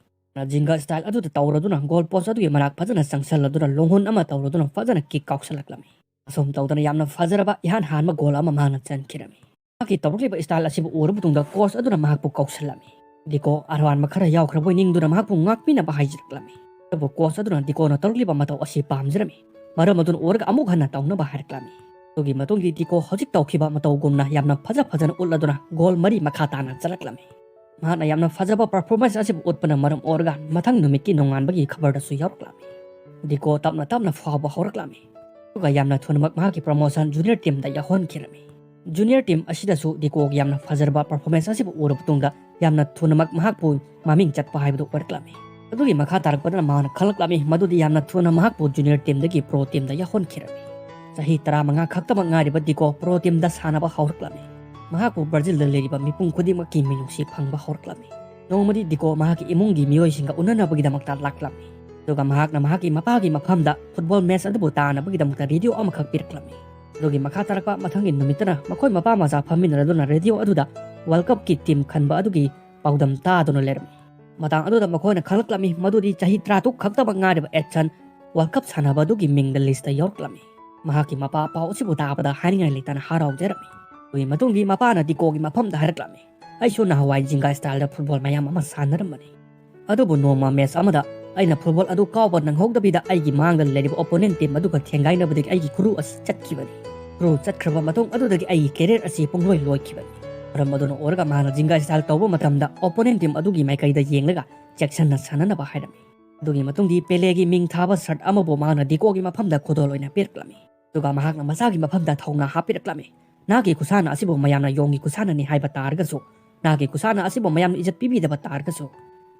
ꯖꯤꯡꯒꯥ style ꯑꯗꯨꯗ ꯇꯧꯔꯗꯨꯅ goal post ꯑꯗꯨꯒꯤ ꯃꯅꯥꯛ ꯐꯖꯅ ꯆꯪꯁꯜꯂꯗꯨꯅ ꯂꯣꯡꯍꯨꯟ ꯑꯃ ꯇꯧꯔꯗꯨꯅ ꯐꯖꯅ kick ꯀꯥꯎꯁꯜꯂꯛꯂꯝꯃꯤ꯫ ꯑꯁꯨꯝ ꯇꯧꯗꯅ ꯌꯥꯝꯅ ꯐꯖꯔꯕ ꯏꯍꯥꯟ ꯍꯥꯟꯕ goal ꯑꯃ ꯃꯍꯥꯛꯅ ꯆꯟꯈꯤꯔꯝꯃꯤ꯫ ꯃꯍꯥꯛꯀꯤ ꯇꯧꯔꯛꯂꯤꯕ style ꯑꯁꯤꯕꯨ ꯎꯔꯕ ꯃꯇꯨꯡꯗ coach ꯑꯗꯨꯅ ꯃꯍꯥꯛꯄꯨ ꯀꯧꯁꯜꯂꯝꯃꯤ꯫ ꯗꯤꯀꯣ ꯑꯔꯥꯟꯕ ꯈꯔ ꯌꯥꯎꯈ꯭ꯔꯕꯣꯏ ꯅꯤꯡꯗꯨꯅ ꯃꯍꯥꯛꯄꯨ ꯉꯥꯛꯄꯤꯅꯕ ꯍꯥꯏꯖꯔꯛꯂꯝꯃꯤ꯫ ꯑꯗꯨꯕꯨ coach ꯑꯗꯨꯅ ꯗꯤꯀꯣꯅ ꯇꯧꯔꯛꯂꯤꯕ ꯃꯇꯧ ꯑꯁꯤ ꯄꯥꯝꯖꯔꯝꯃꯤ꯫ ꯃꯔꯝ ꯑꯗꯨꯅ ꯎꯔꯒ ꯑꯃꯨꯛ ꯍꯟꯅ ꯇꯧꯅꯕ ꯍꯥꯏꯔꯛꯂꯝꯃꯤ꯫ ꯑꯗꯨꯒꯤ ꯃꯇꯨꯡꯗꯤ ꯗꯤꯀꯣ ꯍꯧꯖꯤꯛ ꯇꯧꯈꯤꯕ ꯃꯇꯧꯒꯨꯝꯅ ꯌꯥꯝꯅ ꯐꯖ ꯐꯖꯅ ꯎꯠꯂꯗꯨꯅ goal ꯃꯔꯤ ꯃꯈꯥ ꯇꯥꯅ ꯆꯠꯂꯛꯂꯝꯃꯤ꯫ ꯃꯍꯥꯛꯅ ꯌꯥꯝꯅ ꯐꯖꯕ performance ꯑꯁꯤꯕꯨ ꯎꯠꯄꯅ ꯃꯔꯝ ꯑꯣꯏꯔꯒ ꯃꯊꯪ ꯅꯨꯃꯤꯠꯀꯤ ꯅꯣꯡꯉꯥꯟꯕꯒꯤ ꯈꯕꯔꯗꯁꯨ ꯌꯥꯎꯔꯛꯂꯝꯃꯤ꯫ ꯗꯤꯀꯣ ꯇꯞꯅ ꯇꯞꯅ ꯐꯥꯎꯕ ꯍꯧꯔꯛꯂꯝꯃꯤ꯫ ꯑꯗꯨꯒ ꯌꯥꯝꯅ ꯊꯨꯅꯃꯛ ꯃꯍꯥꯛꯀꯤ promotion junior teamꯗ ꯌꯥꯎꯍꯟꯈꯤꯔꯝꯃꯤ꯫ Junior team ꯑꯁꯤꯗꯁꯨ ꯗꯤꯀꯣꯒꯤ ꯌꯥꯝꯅ ꯐꯖꯔꯕ performance ꯑꯁꯤꯕꯨ ꯎꯔꯕ ꯃꯇꯨꯡꯗ ꯌꯥꯝꯅ ꯊꯨꯅꯃꯛ ꯃꯍꯥꯛꯄꯨ ꯃꯃꯤꯡ ꯆꯠꯄ ꯍꯥꯏꯕꯗꯨ ꯑꯣꯏꯔꯛꯂꯝꯃꯤ꯫ ꯑꯗꯨꯒꯤ ꯃꯈꯥ ꯇꯥꯔꯛꯄꯗꯅ ꯃꯍꯥꯛꯅ ꯈꯜꯂꯛꯂꯝꯃꯤ ꯃꯗꯨꯗꯤ ꯌꯥꯝꯅ ꯊꯨꯅ ꯃꯍꯥꯛꯄꯨ junior teamꯗꯒꯤ pro teamꯗ ꯌꯥꯎꯍꯟꯈꯤꯔꯝꯃꯤ꯫ ꯆꯍꯤ ꯇꯔꯥꯃꯉꯥ ꯈꯛꯇꯃꯛ ꯉꯥꯏꯔꯤꯕ ꯗꯤꯀꯣ pro teamꯗ ꯁꯥꯟꯅꯕ ꯍꯧꯔꯛꯂꯝꯃꯤ꯫ ꯃꯍꯥꯛꯄꯨ ꯕ꯭ꯔꯥꯖꯤꯜꯗ ꯂꯩꯔꯤꯕ ꯃꯤꯄꯨꯝ ꯈꯨꯗꯤꯡꯃꯛꯀꯤ ꯃꯤꯅꯨꯡꯁꯤ ꯐꯪꯕ ꯍꯧꯔꯛꯂꯝꯃꯤ꯫ ꯅꯣꯡꯃꯗꯤ ꯗꯤꯀꯣ ꯃꯍꯥꯛꯀꯤ ꯏꯃꯨꯡꯒꯤ ꯃꯤꯑꯣꯏꯁꯤꯡꯒ ꯎꯅꯅꯕꯒꯤꯗꯃꯛꯇ ꯂꯥꯛꯂꯝꯃꯤ꯫ ꯑꯗꯨꯒ ꯃꯍꯥꯛꯅ ꯃꯍꯥꯛꯀꯤ ꯃꯄꯥꯒꯤ ꯃꯐꯝꯗ football match ꯑꯗꯨꯕꯨ ꯇꯥꯅꯕꯒꯤꯗꯃꯛꯇ radio ꯑꯃꯈꯛ ꯄꯤꯔꯛꯂꯝꯃꯤ꯫ ꯑꯗꯨꯒꯤ ꯃꯈꯥ ꯇꯥꯔꯛꯄ ꯃꯊꯪꯒꯤ ꯅꯨꯃꯤꯠꯇꯅ ꯃꯈꯣꯏ ꯃꯄꯥ ꯃꯆꯥ ꯐꯝꯃꯤꯟꯅꯔꯗꯨꯅ radio ꯑꯗꯨꯗ World Cupꯀꯤ team ꯈꯟꯕ ꯑꯗꯨꯒꯤ ꯄꯥꯎꯗꯝ ꯇꯥꯗꯨꯅ ꯂꯩꯔꯝꯃꯤ꯫ ꯃꯇꯥꯡ ꯑꯗꯨꯗ ꯃꯈꯣꯏꯅ ꯈꯪꯂꯛꯂꯝꯃꯤ ꯃꯗꯨꯗꯤ ꯆꯍꯤ ꯇꯔꯥꯇꯔꯨꯛ ꯈꯛꯇꯃꯛ ꯉꯥꯏꯔꯤꯕ ꯑꯦꯗꯁꯟ World Cup ꯁꯥꯟꯅꯕ ꯑꯗꯨꯒꯤ ꯃꯤꯡꯗ listꯇ ꯌꯥꯎꯔꯛꯂꯝꯃꯤ꯫ ꯃꯍꯥꯛꯀꯤ ꯃꯄꯥ ꯄꯥꯎ ꯑꯁꯤꯕꯨ ꯇꯥꯕꯗ ꯍꯥꯏꯅꯤꯡꯉꯥꯏ ꯂꯩꯇꯅ ꯍꯔꯥꯎꯖꯔꯝꯃꯤ꯫ ꯑꯗꯨꯒꯤ ꯃꯇꯨꯡꯗꯤ ꯃꯄꯥꯅ ꯗꯤꯀꯣꯒꯤ ꯃꯐꯝꯗ ꯍꯥꯏꯔꯛꯂꯝꯃꯤ, "ꯑꯩꯁꯨ ꯅꯍꯥꯟꯋꯥꯏ ꯖꯤꯡꯒꯥ styleꯗ football ꯃꯌꯥꯝ ꯑꯃ ꯁꯥꯟꯅꯔꯝꯕꯅꯤ꯫ ꯑꯗꯨꯕꯨ ꯅꯣꯡꯃ match ꯑꯃꯗ ꯑꯩꯅ football ꯑꯗꯨ ꯀꯥꯎꯕ ꯅꯪꯍꯧꯗꯕꯤꯗ ꯑꯩꯒꯤ ꯃꯥꯡꯗ ꯂꯩꯔꯤꯕ opponent team ꯑꯗꯨꯒ ꯊꯦꯡꯒꯥꯏꯅꯕꯗꯒꯤ ꯑꯩꯒꯤ ꯈꯨꯔꯨ ꯑꯁꯤ ꯆꯠꯈꯤꯕꯅꯤ꯫ ꯈꯨꯔꯨ ꯆꯠꯈ꯭ꯔꯕ ꯃꯇꯨꯡ ꯑꯗꯨꯗꯒꯤ ꯑꯩꯒꯤ career ꯑꯁꯤ ꯄꯨꯡꯂꯣꯏ ꯂꯣꯏꯈꯤꯕꯅꯤ꯫ ꯃꯔꯝ ꯑꯗꯨꯅ ꯑꯣꯏꯔꯒ ꯃꯍꯥꯛꯅ ꯖꯤꯡꯒꯥ style ꯇꯧꯕ ꯃꯇꯝꯗ opponent team ꯑꯗꯨꯒꯤ ꯃꯥꯏꯀꯩꯗ ꯌꯦꯡꯂꯒ ꯆꯦꯛꯁꯤꯟꯅ ꯁꯥꯟꯅꯅꯕ ꯍꯥꯏꯔꯝꯃꯤ"꯫ ꯑꯗꯨꯒꯤ ꯃꯇꯨꯡꯗꯤ ꯄꯦꯂꯦꯒꯤ ꯃꯤꯡ ꯊꯥꯕ ꯁꯔꯠ ꯑꯃꯕꯨ ꯃꯍꯥꯛꯅ ꯗꯤꯀꯣꯒꯤ ꯃꯐꯝꯗ ꯈꯨꯗꯣꯜ ꯑꯣꯏꯅ ꯄꯤꯔꯛꯂꯝꯃꯤ꯫ ꯑꯗꯨꯒ ꯃꯍꯥꯛꯅ ꯃꯆꯥꯒꯤ ꯃꯐꯝꯗ ꯊꯧꯅꯥ ꯍꯥꯞꯄꯤꯔꯛꯂꯝꯃꯤ꯫ "ꯅꯍꯥꯛꯀꯤ ꯈꯨꯁꯥꯟꯅ ꯑꯁꯤꯕꯨ ꯃꯌꯥꯝꯅ ꯌꯣꯡꯒꯤ ꯈꯨꯁꯥꯟꯅꯅꯤ ꯍꯥꯏꯕ ꯇꯥꯔꯒꯁꯨ, ꯅꯍꯥꯛꯀꯤ ꯈꯨꯁꯥꯟꯅ ꯑꯁꯤꯕꯨ ꯃꯌꯥꯝꯅ ꯏꯖꯠ ꯄꯤꯕꯤꯗꯕ ꯇꯥꯔꯒꯁꯨ,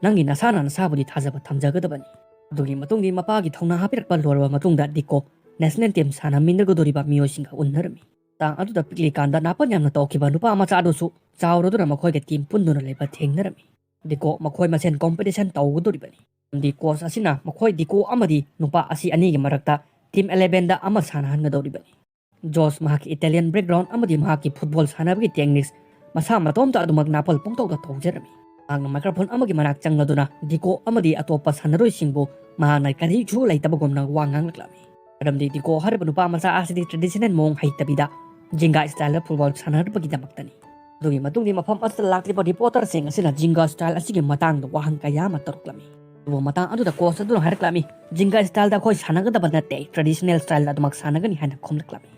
ꯅꯪꯒꯤ ꯅꯁꯥꯅ ꯅꯁꯥꯕꯨꯗꯤ ꯊꯥꯖꯕ ꯊꯝꯖꯒꯗꯕꯅꯤ"꯫ ꯑꯗꯨꯒꯤ ꯃꯇꯨꯡꯗꯤ ꯃꯄꯥꯒꯤ ꯊꯧꯅꯥ ꯍꯥꯞꯄꯤꯔꯛꯄ ꯂꯣꯏꯔꯕ ꯃꯇꯨꯡꯗ ꯗꯤꯀꯣ ꯅꯦꯁꯅꯦꯜ ꯇꯤꯝ ꯁꯥꯟꯅꯃꯤꯟꯅꯒꯗꯧꯔꯤꯕ ꯃꯤꯑꯣꯏꯁꯤꯡꯒ ꯎꯅꯔꯝꯃꯤ꯫ ꯃꯇꯥꯡ ꯑꯗꯨꯗ ꯄꯤꯛꯂꯤꯀꯥꯟꯗ ꯅꯥꯄꯟ ꯌꯥꯝꯅ ꯇꯧꯈꯤꯕ ꯅꯨꯄꯥ ꯃꯆꯥ ꯑꯗꯨꯁꯨ ꯆꯥꯎꯔꯗꯨꯅ ꯃꯈꯣꯏꯒ ꯇꯤꯝ ꯄꯨꯟꯗꯨꯅ ꯂꯩꯕ ꯊꯦꯡꯅꯔꯝꯃꯤ꯫ ꯗꯤꯀꯣ ꯃꯈꯣꯏ ꯃꯁꯦꯟ ꯀꯣꯝꯄꯤꯇꯤꯁꯟ ꯇꯧꯒꯗꯧꯔꯤꯕꯅꯤ꯫ ꯃꯔꯝꯗꯤ ꯀꯣꯆ ꯑꯁꯤꯅ ꯃꯈꯣꯏ ꯗꯤꯀꯣ ꯑꯃꯗꯤ ꯅꯨꯄꯥ ꯑꯁꯤ ꯑꯅꯤꯒꯤ ꯃꯔꯛꯇ ꯇꯤꯝ ꯑꯦꯂꯦꯚꯦꯟꯗ ꯑꯃ ꯁꯥꯟꯅꯍꯟꯒꯗꯧꯔꯤꯕꯅꯤ꯫ ꯖꯣꯁ ꯃꯍꯥꯛꯀꯤ ꯏꯇꯥꯂꯤꯌꯟ ꯕꯦꯛꯒ꯭ꯔꯥꯎꯟ ꯑꯃꯗꯤ ꯃꯍꯥꯛꯀꯤ ꯐꯨꯠꯕꯣꯜ ꯁꯥꯟꯅꯕꯒꯤ ꯇꯦꯛꯅꯤꯛꯁ ꯃꯁꯥ ꯃꯇꯣꯝꯇ ꯑꯗꯨꯃꯛ ꯅꯥꯄꯜ ꯄꯨꯡꯇꯧꯗ ꯇꯧꯖꯔꯝꯃꯤ꯫ ꯃꯍꯥꯛꯅ ꯃꯥꯏꯀ꯭ꯔꯣꯐꯣꯟ ꯑꯃꯒꯤ ꯃꯅꯥꯛ ꯆꯪꯂꯗꯨꯅ ꯗꯤꯀꯣ ꯑꯃꯗꯤ ꯑꯇꯣꯞꯄ ꯁꯥꯟꯅꯔꯣꯏꯁꯤꯡꯕꯨ ꯃꯍꯥꯛꯅ ꯀꯔꯤꯁꯨ ꯂꯩꯇꯕꯒꯨꯝꯅ ꯋꯥ ꯉꯥꯡꯂꯛꯂꯝꯃꯤ꯫ ꯃꯔꯝꯗꯤ ꯗꯤꯀꯣ ꯍꯥꯏꯔꯤꯕ ꯅꯨꯄꯥ ꯃꯆꯥ ꯑꯁꯤꯗꯤ ꯇ꯭ꯔꯦꯗꯤꯁꯅꯦꯜ ꯃꯑꯣꯡ ꯍꯩꯇꯕꯤꯗ ꯖꯤꯡꯒꯥ ꯁ꯭ꯇꯥꯏꯜꯗ ꯐꯨꯠꯕꯣꯜ ꯁꯥꯟꯅꯔꯛꯄꯒꯤꯗꯃꯛꯇꯅꯤ꯫ ꯑꯗꯨꯒꯤ ꯃꯇꯨꯡꯗꯤ ꯃꯐꯝ ꯑꯁꯤꯗ ꯂꯥꯛꯂꯤꯕ ꯔꯤꯄꯣꯔꯇꯔꯁꯤꯡ ꯑꯁꯤꯅ ꯖꯤꯡꯒꯥ ꯁ꯭ꯇꯥꯏꯜ ꯑꯁꯤꯒꯤ ꯃꯇꯥꯡꯗ ꯋꯥꯍꯪ ꯀꯌꯥ ꯑꯃ ꯇꯧꯔꯛꯂꯝꯃꯤ꯫ ꯑꯗꯨꯕꯨ ꯃꯇꯥꯡ ꯑꯗꯨꯗ ꯀꯣꯆ ꯑꯗꯨꯅ ꯍꯥꯏꯔꯛꯂꯝꯃꯤ, "ꯖꯤꯡꯒꯥ ꯁ꯭ꯇꯥꯏꯜꯗ ꯑꯩꯈꯣꯏ ꯁꯥꯟꯅꯒꯗꯕ ꯅꯠꯇꯦ, ꯇ꯭ꯔꯦꯗꯤꯁꯅꯦꯜ ꯁ꯭ꯇꯥꯏꯜꯗ ꯑꯗꯨꯃꯛ ꯁꯥꯟꯅꯒꯅꯤ" ꯍꯥꯏꯅ ꯈꯨꯝꯂꯛꯂꯝꯃꯤ꯫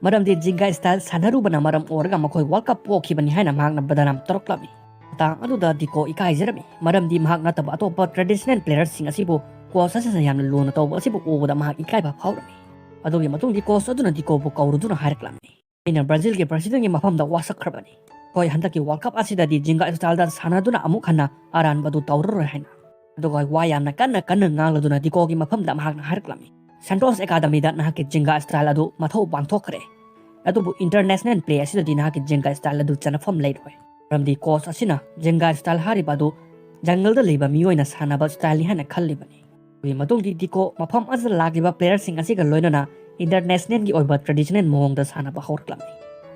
ꯃꯔꯝꯗꯤ ꯖꯤꯡꯒꯥ ꯁ꯭ꯇꯥꯏꯜ ꯁꯥꯟꯅꯔꯨꯕꯅ ꯃꯔꯝ ꯑꯣꯏꯔꯒ ꯃꯈꯣꯏ ꯋꯥꯔꯜꯗ ꯀꯞ ꯄꯣꯛꯈꯤꯕꯅꯤ ꯍꯥꯏꯅ ꯃꯍꯥꯛꯅ ꯕꯗꯅꯥꯝ ꯇꯧꯔꯛꯂꯝꯃꯤ꯫ ꯃꯇꯥꯡ ꯑꯗꯨꯗ ꯗꯤꯀꯣ ꯏꯀꯥꯏꯖꯔꯝꯃꯤ, ꯃꯔꯝꯗꯤ ꯃꯍꯥꯛ ꯅꯠꯇꯕ ꯑꯇꯣꯞꯄ ꯇ꯭ꯔꯦꯗꯤꯁꯅꯦꯜ ꯄ꯭ꯂꯦꯌꯔꯁꯤꯡ ꯑꯁꯤꯕꯨ ꯀꯣꯆ ꯑꯁꯤꯅ ꯌꯥꯝꯅ ꯂꯨꯅ ꯇꯧꯕ ꯑꯁꯤꯕꯨ ꯎꯕꯗ ꯃꯍꯥꯛ ꯏꯀꯥꯏꯕ ꯐꯥꯎꯔꯝꯃꯤ꯫ ꯑꯗꯨꯒꯤ ꯃꯇꯨꯡꯗꯤ ꯀꯣꯆ ꯑꯗꯨꯅ ꯗꯤꯀꯣꯕꯨ ꯀꯧꯔꯨꯗꯨꯅ ꯍꯥꯏꯔꯛꯂꯝꯃꯤ, "ꯑꯩꯅ ꯕ꯭ꯔꯥꯖꯤꯜꯒꯤ ꯄ꯭ꯔꯁꯤꯗꯦꯟꯒꯤ ꯃꯐꯝꯗ ꯋꯥꯁꯛꯈ꯭ꯔꯕꯅꯤ꯫ ꯍꯣꯏ, ꯍꯟꯗꯛꯀꯤ ꯋꯥꯔꯜꯗ ꯀꯞ ꯑꯁꯤꯗꯗꯤ ꯖꯤꯡꯒꯥ ꯁ꯭ꯇꯥꯏꯜꯗ ꯁꯥꯟꯅꯗꯨꯅ ꯑꯃꯨꯛ ꯍꯟꯅ ꯑꯔꯥꯟꯕꯗꯨ ꯇꯧꯔꯔꯣꯏ" ꯍꯥꯏꯅ꯫ ꯑꯗꯨꯒ ꯋꯥ ꯌꯥꯝꯅ ꯀꯟꯅ ꯀꯟꯅ ꯉꯥꯡꯂꯗꯨꯅ ꯗꯤꯀꯣꯒꯤ ꯃꯐꯝꯗ ꯃꯍꯥꯛꯅ ꯍꯥꯏꯔꯛꯂꯝꯃꯤ, "ꯁꯦꯟꯇꯣꯁ ꯑꯦꯀꯥꯗꯃꯤꯗ ꯅꯍꯥꯛꯀꯤ ꯖꯤꯡꯒꯥ ꯁ꯭ꯇꯥꯏꯜ ꯑꯗꯨ ꯃꯊꯧ ꯄꯥꯡꯊꯣꯛꯈ꯭ꯔꯦ, ꯑꯗꯨꯕꯨ ꯏꯟꯇꯔꯅꯦꯁꯅꯦꯜ ꯄ꯭ꯂꯦ ꯑꯁꯤꯗꯗꯤ ꯅꯍꯥꯛꯀꯤ ꯖꯤꯡꯒꯥ ꯁ꯭ꯇꯥꯏꯜ ꯑꯗꯨ ꯆꯟꯅꯐꯝ ꯂꯩꯔꯣꯏ꯫ ꯃꯔꯝꯗꯤ ꯀꯣꯆ ꯑꯁꯤꯅ ꯖꯤꯡꯒꯥ ꯁ꯭ꯇꯥꯏꯜ ꯍꯥꯏꯔꯤꯕ ꯑꯗꯨ ꯖꯪꯒꯜꯗ ꯂꯩꯕ ꯃꯤꯑꯣꯏꯅ ꯁꯥꯟꯅꯕ ꯁ꯭ꯇꯥꯏꯜꯅꯤ ꯍꯥꯏꯅ ꯈꯜꯂꯤꯕꯅꯤ"꯫ ꯑꯗꯨꯒꯤ ꯃꯇꯨꯡꯗꯤ ꯗꯤꯀꯣ ꯃꯐꯝ ꯑꯁꯤꯗ ꯂꯥꯛꯂꯤꯕ ꯄ꯭ꯂꯦꯌꯔꯁꯤꯡ ꯑꯁꯤꯒ ꯂꯣꯏꯅꯅ ꯏꯟꯇꯔꯅꯦꯁꯅꯦꯜꯒꯤ ꯑꯣꯏꯕ ꯇ꯭ꯔꯦꯗꯤꯁꯅꯦꯜ ꯃꯑꯣꯡꯗ ꯁꯥꯟꯅꯕ ꯍꯧꯔꯛꯂꯝꯃꯤ꯫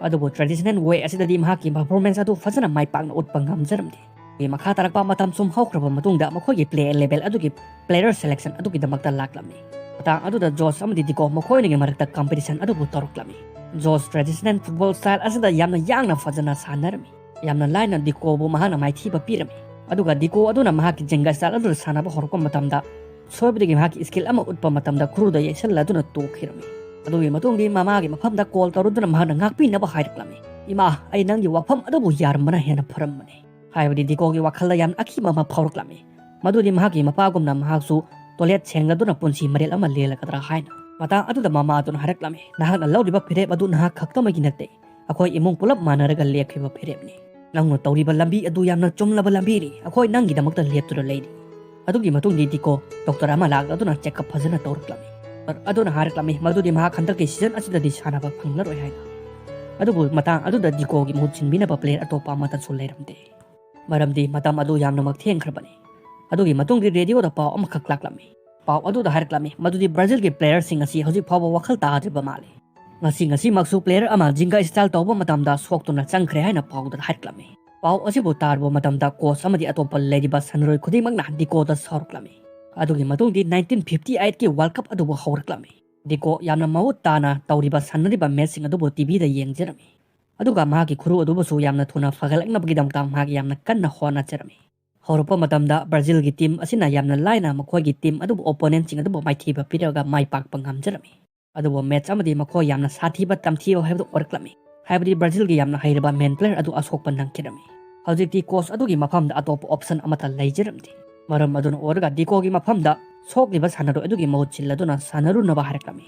ꯑꯗꯨꯕꯨ ꯇ꯭ꯔꯦꯗꯤꯁꯅꯦꯜ ꯋꯦ ꯑꯁꯤꯗꯗꯤ ꯃꯍꯥꯛꯀꯤ ꯄꯔꯐꯣꯔꯃꯦꯟꯁ ꯑꯗꯨ ꯐꯖꯅ ꯃꯥꯏ ꯄꯥꯛꯅ ꯎꯠꯄ ꯉꯝꯖꯔꯝꯗꯦ꯫ ꯑꯗꯨꯒꯤ ꯃꯈꯥ ꯇꯥꯔꯛꯄ ꯃꯇꯝ ꯁꯨꯝ ꯍꯧꯈ꯭ꯔꯕ ꯃꯇꯨꯡꯗ ꯃꯈꯣꯏꯒꯤ ꯄ꯭ꯂꯦ ꯂꯦꯚꯦꯜ ꯑꯗꯨꯒꯤ ꯄ꯭ꯂꯦꯌꯔ ꯁꯦꯂꯦꯛꯁꯟ ꯑꯗꯨꯒꯤꯗꯃꯛꯇ ꯂꯥꯛꯂꯝꯃꯤ꯫ ꯃꯇꯥꯡ ꯑꯗꯨꯗ ꯖꯣꯁ ꯑꯃꯗꯤ ꯗꯤꯀꯣ ꯃꯈꯣꯏ ꯑꯅꯤꯒꯤ ꯃꯔꯛꯇ ꯀꯝꯄꯤꯇꯤꯁꯟ ꯑꯗꯨꯕꯨ ꯇꯧꯔꯛꯂꯝꯃꯤ꯫ ꯖꯣꯁ ꯇ꯭ꯔꯦꯗꯤꯁꯅꯦꯜ ꯐꯨꯠꯕꯣꯜ ꯁ꯭ꯇꯥꯏꯜ ꯑꯁꯤꯗ ꯌꯥꯝꯅ ꯌꯥꯡꯅ ꯐꯖꯅ ꯁꯥꯟꯅꯔꯝꯃꯤ꯫ ꯌꯥꯝꯅ ꯂꯥꯏꯅ ꯗꯤꯀꯣꯕꯨ ꯃꯍꯥꯛꯅ ꯃꯥꯏꯊꯤꯕ ꯄꯤꯔꯝꯃꯤ꯫ ꯑꯗꯨꯒ ꯗꯤꯀꯣ ꯑꯗꯨꯅ ꯃꯍꯥꯛꯀꯤ ꯖꯤꯡꯒꯥ ꯁ꯭ꯇꯥꯏꯜ ꯑꯗꯨꯗ ꯁꯥꯟꯅꯕ ꯍꯧꯔꯛꯄ ꯃꯇꯝꯗ ꯁꯣꯏꯕꯗꯒꯤ ꯃꯍꯥꯛꯀꯤ ꯁ꯭ꯀꯤꯜ ꯑꯃ ꯎꯠꯄ ꯃꯇꯝꯗ ꯈꯨꯔꯨꯗ ꯌꯩꯁꯜꯂꯗꯨꯅ ꯇꯣꯛꯈꯤꯔꯝꯃꯤ꯫ ꯑꯗꯨꯒꯤ ꯃꯇꯨꯡꯗꯤ ꯃꯃꯥꯒꯤ ꯃꯐꯝꯗ ꯀꯣꯜ ꯇꯧꯔꯗꯨꯅ ꯃꯍꯥꯛꯅ ꯉꯥꯛꯄꯤꯅꯕ ꯍꯥꯏꯔꯛꯂꯝꯃꯤ꯫ "ꯏꯃꯥ, ꯑꯩ ꯅꯪꯒꯤ ꯋꯥꯐꯝ ꯑꯗꯨꯕꯨ ꯌꯥꯔꯝꯕꯅ ꯍꯦꯟꯅ ꯐꯔꯝꯕꯅꯤ"꯫ ꯍꯥꯏꯕꯗꯤ ꯗꯤꯀꯣꯒꯤ ꯋꯥꯈꯜꯗ ꯌꯥꯝꯅ ꯑꯀꯤꯕ ꯑꯃ ꯐꯥꯎꯔꯛꯂꯝꯃꯤ꯫ ꯃꯗꯨꯗꯤ ꯃꯍꯥꯛꯀꯤ ꯃꯄꯥꯒꯨꯝꯅ ꯃꯍꯥꯛꯁꯨ ꯇꯣꯏꯂꯦꯠ ꯁꯦꯡꯂꯗꯨꯅ ꯄꯨꯟꯁꯤ ꯃꯔꯦꯜ ꯑꯃ ꯂꯦꯜꯂꯒꯗ꯭ꯔꯥ ꯍꯥꯏꯅ꯫ ꯃꯇꯥꯡ ꯑꯗꯨꯗ ꯃꯃꯥ ꯑꯗꯨꯅ ꯍꯥꯏꯔꯛꯂꯝꯃꯤ, "ꯅꯍꯥꯛꯅ ꯂꯧꯔꯤꯕ ꯐꯤꯔꯦꯞ ꯑꯗꯨ ꯅꯍꯥꯛ ꯈꯛꯇꯃꯛꯀꯤ ꯅꯠꯇꯦ, ꯑꯩꯈꯣꯏ ꯏꯃꯨꯡ ꯄꯨꯂꯞ ꯃꯥꯟꯅꯔꯒ ꯂꯦꯞꯈꯤꯕ ꯐꯤꯔꯦꯞꯅꯤ꯫ ꯅꯪꯅ ꯇꯧꯔꯤꯕ ꯂꯝꯕꯤ ꯑꯗꯨ ꯌꯥꯝꯅ ꯆꯨꯝꯂꯕ ꯂꯝꯕꯤꯅꯤ, ꯑꯩꯈꯣꯏ ꯅꯪꯒꯤꯗꯃꯛꯇ ꯂꯦꯞꯇꯨꯅ ꯂꯩꯔꯤ"꯫ ꯑꯗꯨꯒꯤ ꯃꯇꯨꯡꯗꯤ ꯗꯤꯀꯣ ꯗꯣꯛꯇꯔ ꯑꯃ ꯂꯥꯛꯂꯗꯨꯅ ꯆꯦꯛꯑꯞ ꯐꯖꯅ ꯇꯧꯔꯛꯂꯝꯃꯤ꯫ ꯗꯣꯛꯇꯔ ꯑꯗꯨꯅ ꯍꯥꯏꯔꯛꯂꯝꯃꯤ ꯃꯗꯨꯗꯤ ꯃꯍꯥꯛ ꯍꯟꯗꯛꯀꯤ ꯁꯤꯖꯟ ꯑꯁꯤꯗꯗꯤ ꯁꯥꯟꯅꯕ ꯐꯪꯂꯔꯣꯏ ꯍꯥꯏꯅ꯫ ꯑꯗꯨꯕꯨ ꯃꯇꯥꯡ ꯑꯗꯨꯗ ꯗꯤꯀꯣꯒꯤ ꯃꯍꯨꯠ ꯁꯤꯟꯕꯤꯅꯕ ꯄ꯭ꯂꯦꯌꯔ ꯑꯇꯣꯞꯄ ꯑꯃꯠꯇꯁꯨ ꯂꯩꯔꯝꯗꯦ, ꯃꯔꯝꯗꯤ ꯃꯇꯝ ꯑꯗꯨ ꯌꯥꯝꯅꯃꯛ ꯊꯦꯡꯈ꯭ꯔꯕꯅꯤ꯫ ꯑꯗꯨꯒꯤ ꯃꯇꯨꯡꯗꯤ ꯔꯦꯗꯤꯑꯣꯗ ꯄꯥꯎ ꯑꯃꯈꯛ ꯂꯥꯛꯂꯝꯃꯤ꯫ ꯄꯥꯎ ꯑꯗꯨꯗ ꯍꯥꯏꯔꯛꯂꯝꯃꯤ ꯃꯗꯨꯗꯤ ꯕ꯭ꯔꯥꯖꯤꯜꯒꯤ ꯄ꯭ꯂꯦꯌꯔꯁꯤꯡ ꯑꯁꯤ ꯍꯧꯖꯤꯛ ꯐꯥꯎꯕ ꯋꯥꯈꯜ ꯇꯥꯗ꯭ꯔꯤꯕ ꯃꯥꯜꯂꯤ꯫ ꯉꯁꯤ ꯉꯁꯤꯃꯛꯁꯨ ꯄ꯭ꯂꯦꯌꯔ ꯑꯃ ꯖꯤꯡꯒ ꯁ꯭ꯇꯥꯏꯜ ꯇꯧꯕ ꯃꯇꯝꯗ ꯁꯣꯛꯇꯨꯅ ꯆꯪꯈ꯭ꯔꯦ ꯍꯥꯏꯅ ꯄꯥꯎꯗ ꯍꯥꯏꯔꯛꯂꯝꯃꯤ꯫ ꯄꯥꯎ ꯑꯁꯤꯕꯨ ꯇꯥꯔꯕ ꯃꯇꯝꯗ ꯀꯣꯆ ꯑꯃꯗꯤ ꯑꯇꯣꯞꯄ ꯂꯩꯔꯤꯕ ꯁꯥꯟꯅꯔꯣꯏ ꯈꯨꯗꯤꯡꯃꯛꯅ ꯗꯤꯀꯣꯗ ꯁꯥꯎꯔꯛꯂꯝꯃꯤ꯫ ꯑꯗꯨꯒꯤ ꯃꯇꯨꯡꯗꯤ ꯅꯥꯏꯟꯇꯤꯟ ꯐꯤꯐꯇꯤ ꯑꯩꯠꯀꯤ ꯋꯥꯔꯜ ꯀꯞ ꯑꯗꯨꯕꯨ ꯍꯧꯔꯛꯂꯝꯃꯤ꯫ ꯗꯤꯀꯣ ꯌꯥꯝꯅ ꯃꯃꯨꯠ ꯇꯥꯅ ꯇꯧꯔꯤꯕ ꯁꯥꯟꯅꯔꯤꯕ ꯃꯦꯠꯁꯁꯤꯡ ꯑꯗꯨꯕꯨ ꯇꯤꯚꯤꯗ ꯌꯦꯡꯖꯔꯝꯃꯤ꯫ ꯑꯗꯨꯒ ꯃꯍꯥꯛꯀꯤ ꯈꯨꯔꯨ ꯑꯗꯨꯕꯨꯁꯨ ꯌꯥꯝꯅ ꯊꯨꯅ ꯐꯒꯠꯂꯛꯅꯕꯒꯤꯗꯃꯛꯇ ꯃꯍꯥꯛ ꯌꯥꯝꯅ ꯀꯟꯅ ꯍꯣꯠꯅꯖꯔꯝꯃꯤ꯫ ꯍꯧꯔꯛꯄ ꯃꯇꯝꯗ ꯕ꯭ꯔꯥꯖꯤꯜꯒꯤ ꯇꯤꯝ ꯑꯁꯤꯅ ꯌꯥꯝꯅ ꯂꯥꯏꯅ ꯃꯈꯣꯏꯒꯤ ꯇꯤꯝ ꯑꯗꯨꯕꯨ ꯑꯣꯄꯣꯅꯦꯟꯠꯁꯤꯡ ꯑꯗꯨꯕꯨ ꯃꯥꯏꯊꯤꯕ ꯄꯤꯔꯒ ꯃꯥꯏ ꯄꯥꯛꯄ ꯉꯝꯖꯔꯝꯃꯤ꯫ ꯑꯗꯨꯕꯨ ꯃꯦꯠꯁ ꯑꯃꯗꯤ ꯃꯈꯣꯏ ꯌꯥꯝꯅ ꯁꯥꯊꯤꯕ ꯇꯝꯊꯤꯕ ꯍꯥꯏꯕꯗꯨ ꯑꯣꯏꯔꯛꯂꯝꯃꯤ꯫ ꯍꯥꯏꯕꯗꯤ ꯕ꯭ꯔꯥꯖꯤꯜꯒꯤ ꯌꯥꯝꯅ ꯍꯩꯔꯕ ꯃꯦꯟ ꯄ꯭ꯂꯦꯌꯔ ꯑꯗꯨ ꯑꯁꯣꯛꯄ ꯅꯪꯈꯤꯔꯝꯃꯤ꯫ ꯍꯧꯖꯤꯛꯇꯤ ꯀꯣꯆ ꯑꯗꯨꯒꯤ ꯃꯐꯝꯗ ꯑꯇꯣꯞꯄ ꯑꯣꯞꯁꯟ ꯑꯃꯠꯇ ꯂꯩꯖꯔꯝꯗꯦ꯫ ꯃꯔꯝ ꯑꯗꯨꯅ ꯑꯣꯏꯔꯒ ꯗꯤꯀꯣꯒꯤ ꯃꯐꯝꯗ ꯁꯣꯛꯂꯤꯕ ꯁꯥꯟꯅꯔꯣꯏ ꯑꯗꯨꯒꯤ ꯃꯍꯨꯠ ꯁꯤꯜꯂꯗꯨꯅ ꯁꯥꯟꯅꯔꯨꯅꯕ ꯍꯥꯏꯔꯛꯂꯝꯃꯤ꯫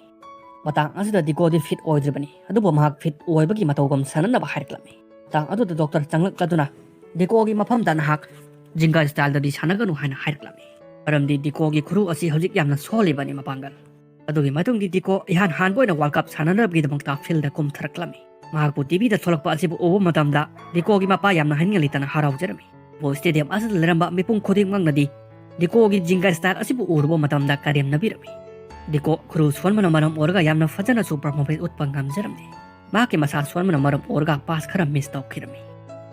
ꯃꯇꯥꯡ ꯑꯁꯤꯗ ꯗꯤꯀꯣꯗꯤ ꯐꯤꯠ ꯑꯣꯏꯗ꯭ꯔꯤꯕꯅꯤ, ꯑꯗꯨꯕꯨ ꯃꯍꯥꯛ ꯐꯤꯠ ꯑꯣꯏꯕꯒꯤ ꯃꯇꯧꯒꯨꯝ ꯁꯥꯟꯅꯅꯕ ꯍꯥꯏꯔꯛꯂꯝꯃꯤ꯫ ꯃꯇꯥꯡ ꯑꯗꯨꯗ ꯗꯣꯛꯇꯔ ꯆꯪꯂꯛꯂꯗꯨꯅ ꯗꯤꯀꯣꯒꯤ ꯃꯐꯝꯗ ꯅꯍꯥꯛ ꯖꯤꯡꯒ ꯁ꯭ꯇꯥꯏꯜꯗꯗꯤ ꯁꯥꯟꯅꯒꯅꯨ ꯍꯥꯏꯅ ꯍꯥꯏꯔꯛꯂꯝꯃꯤ꯫ ꯃꯔꯝꯗꯤ ꯗꯤꯀꯣꯒꯤ ꯈꯨꯔꯨ ꯑꯁꯤ ꯍꯧꯖꯤꯛ ꯌꯥꯝꯅ ꯁꯣꯜꯂꯤꯕꯅꯤ ꯃꯄꯥꯡꯒꯜ꯫ ꯑꯗꯨꯒꯤ ꯃꯇꯨꯡꯗꯤ ꯗꯤꯀꯣ ꯏꯍꯥꯟ ꯍꯥꯟꯕ ꯑꯣꯏꯅ ꯋꯥꯔꯜ ꯀꯞ ꯁꯥꯟꯅꯅꯕꯒꯤꯗꯃꯛꯇ ꯐꯤꯜꯗ ꯀꯨꯝꯊꯔꯛꯂꯝꯃꯤ꯫ ꯃꯍꯥꯛꯄꯨ ꯇꯤꯚꯤꯗ ꯊꯣꯛꯂꯛꯄ ꯑꯁꯤꯕꯨ ꯎꯕ ꯃꯇꯝꯗ ꯗꯤꯀꯣꯒꯤ ꯃꯄꯥ ꯌꯥꯝꯅ ꯍꯥꯏꯅꯤꯡꯉꯥꯏ ꯂꯩꯇꯅ ꯍꯔꯥꯎꯖꯔꯝꯃꯤ꯫ ꯕꯣꯜ ꯁ꯭ꯇꯦꯗꯤꯌꯝ ꯑꯁꯤꯗ ꯂꯩꯔꯝꯕ ꯃꯤꯄꯨꯝ ꯈꯨꯗꯤꯡꯃꯛꯅꯗꯤ ꯗꯤꯀꯣꯒꯤ ꯖꯤꯡꯒ ꯁ꯭ꯇꯥꯏꯜ ꯑꯁꯤꯕꯨ ꯎꯔꯨꯕ ꯃꯇꯝꯗ ꯀꯔꯦꯝꯅꯕꯤꯔꯝꯃꯤ꯫ ꯗꯤꯀꯣ ꯈꯨꯔꯨ ꯁꯣꯟꯕꯅ ꯃꯔꯝ ꯑꯣꯏꯔꯒ ꯌꯥꯝꯅ ꯐꯖꯅꯁꯨ ꯄꯔꯐꯣꯔꯃꯦꯟꯁ ꯎꯠꯄ ꯉꯝꯖꯔꯝꯗꯦ꯫ ꯃꯍꯥꯛꯀꯤ ꯃꯁꯥ ꯁꯣꯟꯕꯅ ꯃꯔꯝ ꯑꯣꯏꯔꯒ ꯄꯥꯁ ꯈꯔ ꯃꯤꯁ ꯇꯧꯈꯤꯔꯝꯃꯤ꯫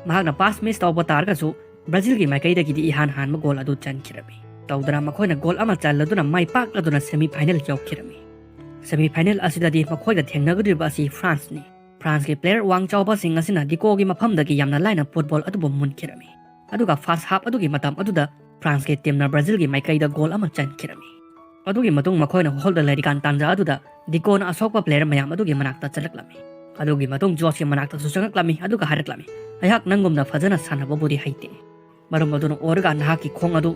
ꯃꯍꯥꯛꯅ ꯄꯥꯁ ꯃꯤꯁ ꯇꯧꯕ ꯇꯥꯔꯒꯁꯨ ꯕ꯭ꯔꯥꯖꯤꯜꯒꯤ ꯃꯥꯏꯀꯩꯗꯒꯤꯗꯤ ꯏꯍꯥꯟ ꯍꯥꯟꯕ ꯒꯣꯜ ꯑꯗꯨ ꯆꯟꯈꯤꯔꯝꯃꯤ꯫ ꯇꯧꯗꯅ ꯃꯈꯣꯏꯅ ꯒꯣꯜ ꯑꯃ ꯆꯜꯂꯗꯨꯅ ꯃꯥꯏ ꯄꯥꯛꯂꯗꯨꯅ ꯁꯦꯃꯤ ꯐꯥꯏꯅꯦꯜ ꯌꯧꯈꯤꯔꯝꯃꯤ꯫ ꯁꯦꯃꯤ ꯐꯥꯏꯅꯦꯜ ꯑꯁꯤꯗꯗꯤ ꯃꯈꯣꯏꯒ ꯊꯦꯡꯅꯒꯗꯧꯔꯤꯕ ꯑꯁꯤ ꯐ꯭ꯔꯥꯟꯁꯅꯤ꯫ ꯐ꯭ꯔꯥꯟꯁꯀꯤ ꯄ꯭ꯂꯦꯌꯔ ꯋꯥꯡ ꯆꯥꯎꯕꯁꯤꯡ ꯑꯁꯤꯅ ꯗꯤꯀꯣꯒꯤ ꯃꯐꯝꯗꯒꯤ ꯌꯥꯝꯅ ꯂꯥꯏꯅ ꯐꯨꯠꯕꯣꯜ ꯑꯗꯨꯕꯨ ꯃꯨꯟꯈꯤꯔꯝꯃꯤ꯫ ꯑꯗꯨꯒ ꯐꯥꯔꯁ ꯍꯥꯞ ꯑꯗꯨꯒꯤ ꯃꯇꯝ ꯑꯗꯨꯗ ꯐ꯭ꯔꯥꯟꯁꯀꯤ ꯇꯤꯝꯅ ꯕ꯭ꯔꯥꯖꯤꯜꯒꯤ ꯃꯥꯏꯀꯩꯗ ꯒꯣꯜ ꯑꯃ ꯆꯟꯈꯤꯔꯝꯃꯤ꯫ ꯑꯗꯨꯒꯤ ꯃꯇꯨꯡ ꯃꯈꯣꯏꯅ ꯍꯣꯜꯗ ꯂꯩꯔꯤꯀꯥꯟ ꯇꯥꯟꯖꯥ ꯑꯗꯨꯗ ꯗꯤꯀꯣꯅ ꯑꯁꯣꯛꯄ ꯄ꯭ꯂꯦꯌꯔ ꯃꯌꯥꯝ ꯑꯗꯨꯒꯤ ꯃꯅꯥꯛꯇ ꯆꯠꯂꯛꯂꯝꯃꯤ꯫ ꯑꯗꯨꯒꯤ ꯃꯇꯨꯡ ꯖꯣꯁꯀꯤ ꯃꯅꯥꯛꯇꯁꯨ ꯆꯪꯂꯛꯂꯝꯃꯤ, ꯑꯗꯨꯒ ꯍꯥꯏꯔꯛꯂꯝꯃꯤ, "ꯑꯩꯍꯥꯛ ꯅꯪꯒꯨꯝꯅ ꯐꯖꯅ ꯁꯥꯟꯅꯕꯕꯨꯗꯤ ꯍꯩꯇꯦ꯫ ꯃꯔꯝ ꯑꯗꯨꯅ ꯑꯣꯏꯔꯒ ꯅꯍꯥꯛꯀꯤ ꯈꯣꯡ ꯑꯗꯨ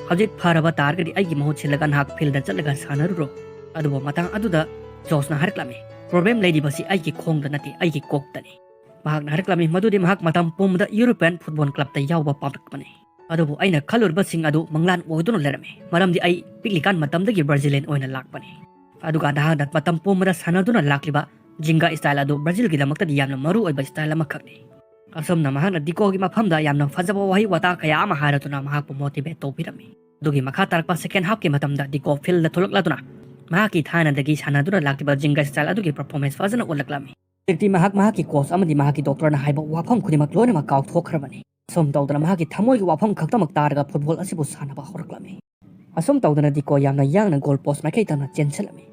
"ꯍꯧꯖꯤꯛ ꯐꯔꯕ ꯇꯥꯔꯒꯗꯤ ꯑꯩꯒꯤ ꯃꯍꯨꯠ ꯁꯤꯜꯂꯒ ꯅꯍꯥꯛ ꯐꯤꯜꯗ ꯆꯠꯂꯒ ꯁꯥꯟꯅꯔꯨꯔꯣ"꯫ ꯑꯗꯨꯕꯨ ꯃꯇꯥꯡ ꯑꯗꯨꯗ ꯖꯣꯁꯅ ꯍꯥꯏꯔꯛꯂꯝꯃꯤ, "ꯄ꯭ꯔꯣꯕ꯭ꯂꯦꯝ ꯂꯩꯔꯤꯕꯁꯤ ꯑꯩꯒꯤ ꯈꯣꯡꯗ ꯅꯠꯇꯦ, ꯑꯩꯒꯤ ꯀꯣꯛꯇꯅꯤ"꯫ ꯃꯍꯥꯛꯅ ꯍꯥꯏꯔꯛꯂꯝꯃꯤ ꯃꯗꯨꯗꯤ ꯃꯍꯥꯛ ꯃꯇꯝ ꯄꯨꯝꯕꯗ ꯌꯨꯔꯣꯄꯤꯌꯥꯟ ꯐꯨꯠꯕꯣꯜ ꯀ꯭ꯂꯕꯇ ꯌꯥꯎꯕ ꯄꯥꯝꯂꯛꯄꯅꯤ꯫ ꯑꯗꯨꯕꯨ ꯑꯩꯅ ꯈꯜꯂꯨꯔꯤꯕꯁꯤꯡ ꯑꯗꯨ ꯃꯪꯂꯥꯟ ꯑꯣꯏꯗꯨꯅ ꯂꯩꯔꯝꯃꯤ, ꯃꯔꯝꯗꯤ ꯑꯩ ꯄꯤꯛꯂꯤꯀꯥꯟ ꯃꯇꯝꯗꯒꯤ ꯕ꯭ꯔꯥꯖꯤꯂꯤꯌꯟ ꯑꯣꯏꯅ ꯂꯥꯛꯄꯅꯤ꯫ ꯑꯗꯨꯒ ꯅꯍꯥꯛꯅ ꯃꯇꯝ ꯄꯨꯝꯕꯗ ꯁꯥꯟꯅꯗꯨꯅ ꯂꯥꯛꯂꯤꯕ ꯖꯤꯡꯒꯥ ꯁ꯭ꯇꯥꯏꯜ ꯑꯗꯨ ꯕ꯭ꯔꯥꯖꯤꯜꯒꯤꯗꯃꯛꯇꯗꯤ ꯌꯥꯝꯅ ꯃꯔꯨ ꯑꯣꯏꯕ ꯁ꯭ꯇꯥꯏꯜ ꯑꯃꯈꯛꯅꯤ꯫ ꯑꯁꯨꯝꯅ ꯃꯍꯥꯛꯅ ꯗꯤꯀꯣꯒꯤ ꯃꯐꯝꯗ ꯌꯥꯝꯅ ꯐꯖꯕ ꯋꯥꯍꯩ ꯋꯥꯇꯥ ꯀꯌꯥ ꯑꯃ ꯍꯥꯏꯔꯗꯨꯅ ꯃꯍꯥꯛꯄꯨ ꯃꯣꯇꯤꯚꯦꯠ ꯇꯧꯕꯤꯔꯝꯃꯤ꯫ ꯑꯗꯨꯒꯤ ꯃꯈꯥ ꯇꯥꯔꯛꯄ ꯁꯦꯀꯦꯟ ꯍꯥꯐꯀꯤ ꯃꯇꯝꯗ ꯗꯤꯀꯣ ꯐꯤꯜꯗ ꯊꯣꯛꯂꯛꯂꯗꯨꯅ ꯃꯍꯥꯛꯀꯤ ꯊꯥꯏꯅꯗꯒꯤ ꯁꯥꯟꯅꯗꯨꯅ ꯂꯥꯛꯂꯤꯕ ꯖꯤꯡꯒꯥ ꯁ꯭ꯇꯥꯏꯜ ꯑꯗꯨꯒꯤ ꯄꯔꯐꯣꯔꯃꯦꯟꯁ ꯐꯖꯅ ꯎꯠꯂꯛꯂꯝꯃꯤ꯫ ꯍꯧꯖꯤꯛꯇꯤ ꯃꯍꯥꯛ ꯃꯍꯥꯛꯀꯤ ꯀꯣꯆ ꯑꯃꯗꯤ ꯃꯍꯥꯛꯀꯤ ꯗꯣꯛꯇꯔꯅ ꯍꯥꯏꯕ ꯋꯥꯐꯝ ꯈꯨꯗꯤꯡꯃꯛ ꯂꯣꯏꯅꯃꯛ ꯀꯥꯎꯊꯣꯛꯈ꯭ꯔꯕꯅꯤ꯫ ꯑꯁꯨꯝ ꯇꯧꯗꯅ ꯃꯍꯥꯛꯀꯤ ꯊꯃꯣꯏꯒꯤ ꯋꯥꯐꯝ ꯈꯛꯇꯃꯛ ꯇꯥꯔꯒ ꯐꯨꯠꯕꯣꯜ ꯑꯁꯤꯕꯨ ꯁꯥꯟꯅꯕ ꯍꯧꯔꯛꯂꯝꯃꯤ꯫ ꯑꯁꯨꯝ ꯇꯧꯗꯅ ꯗꯤꯀꯣ ꯌꯥꯝꯅ ꯌꯥꯡꯅ ꯒꯣꯜ ꯄꯣꯁ ꯃꯥꯏꯀꯩ ꯇꯝꯅ ꯆꯦꯟꯁꯤꯜꯂꯝꯃꯤ꯫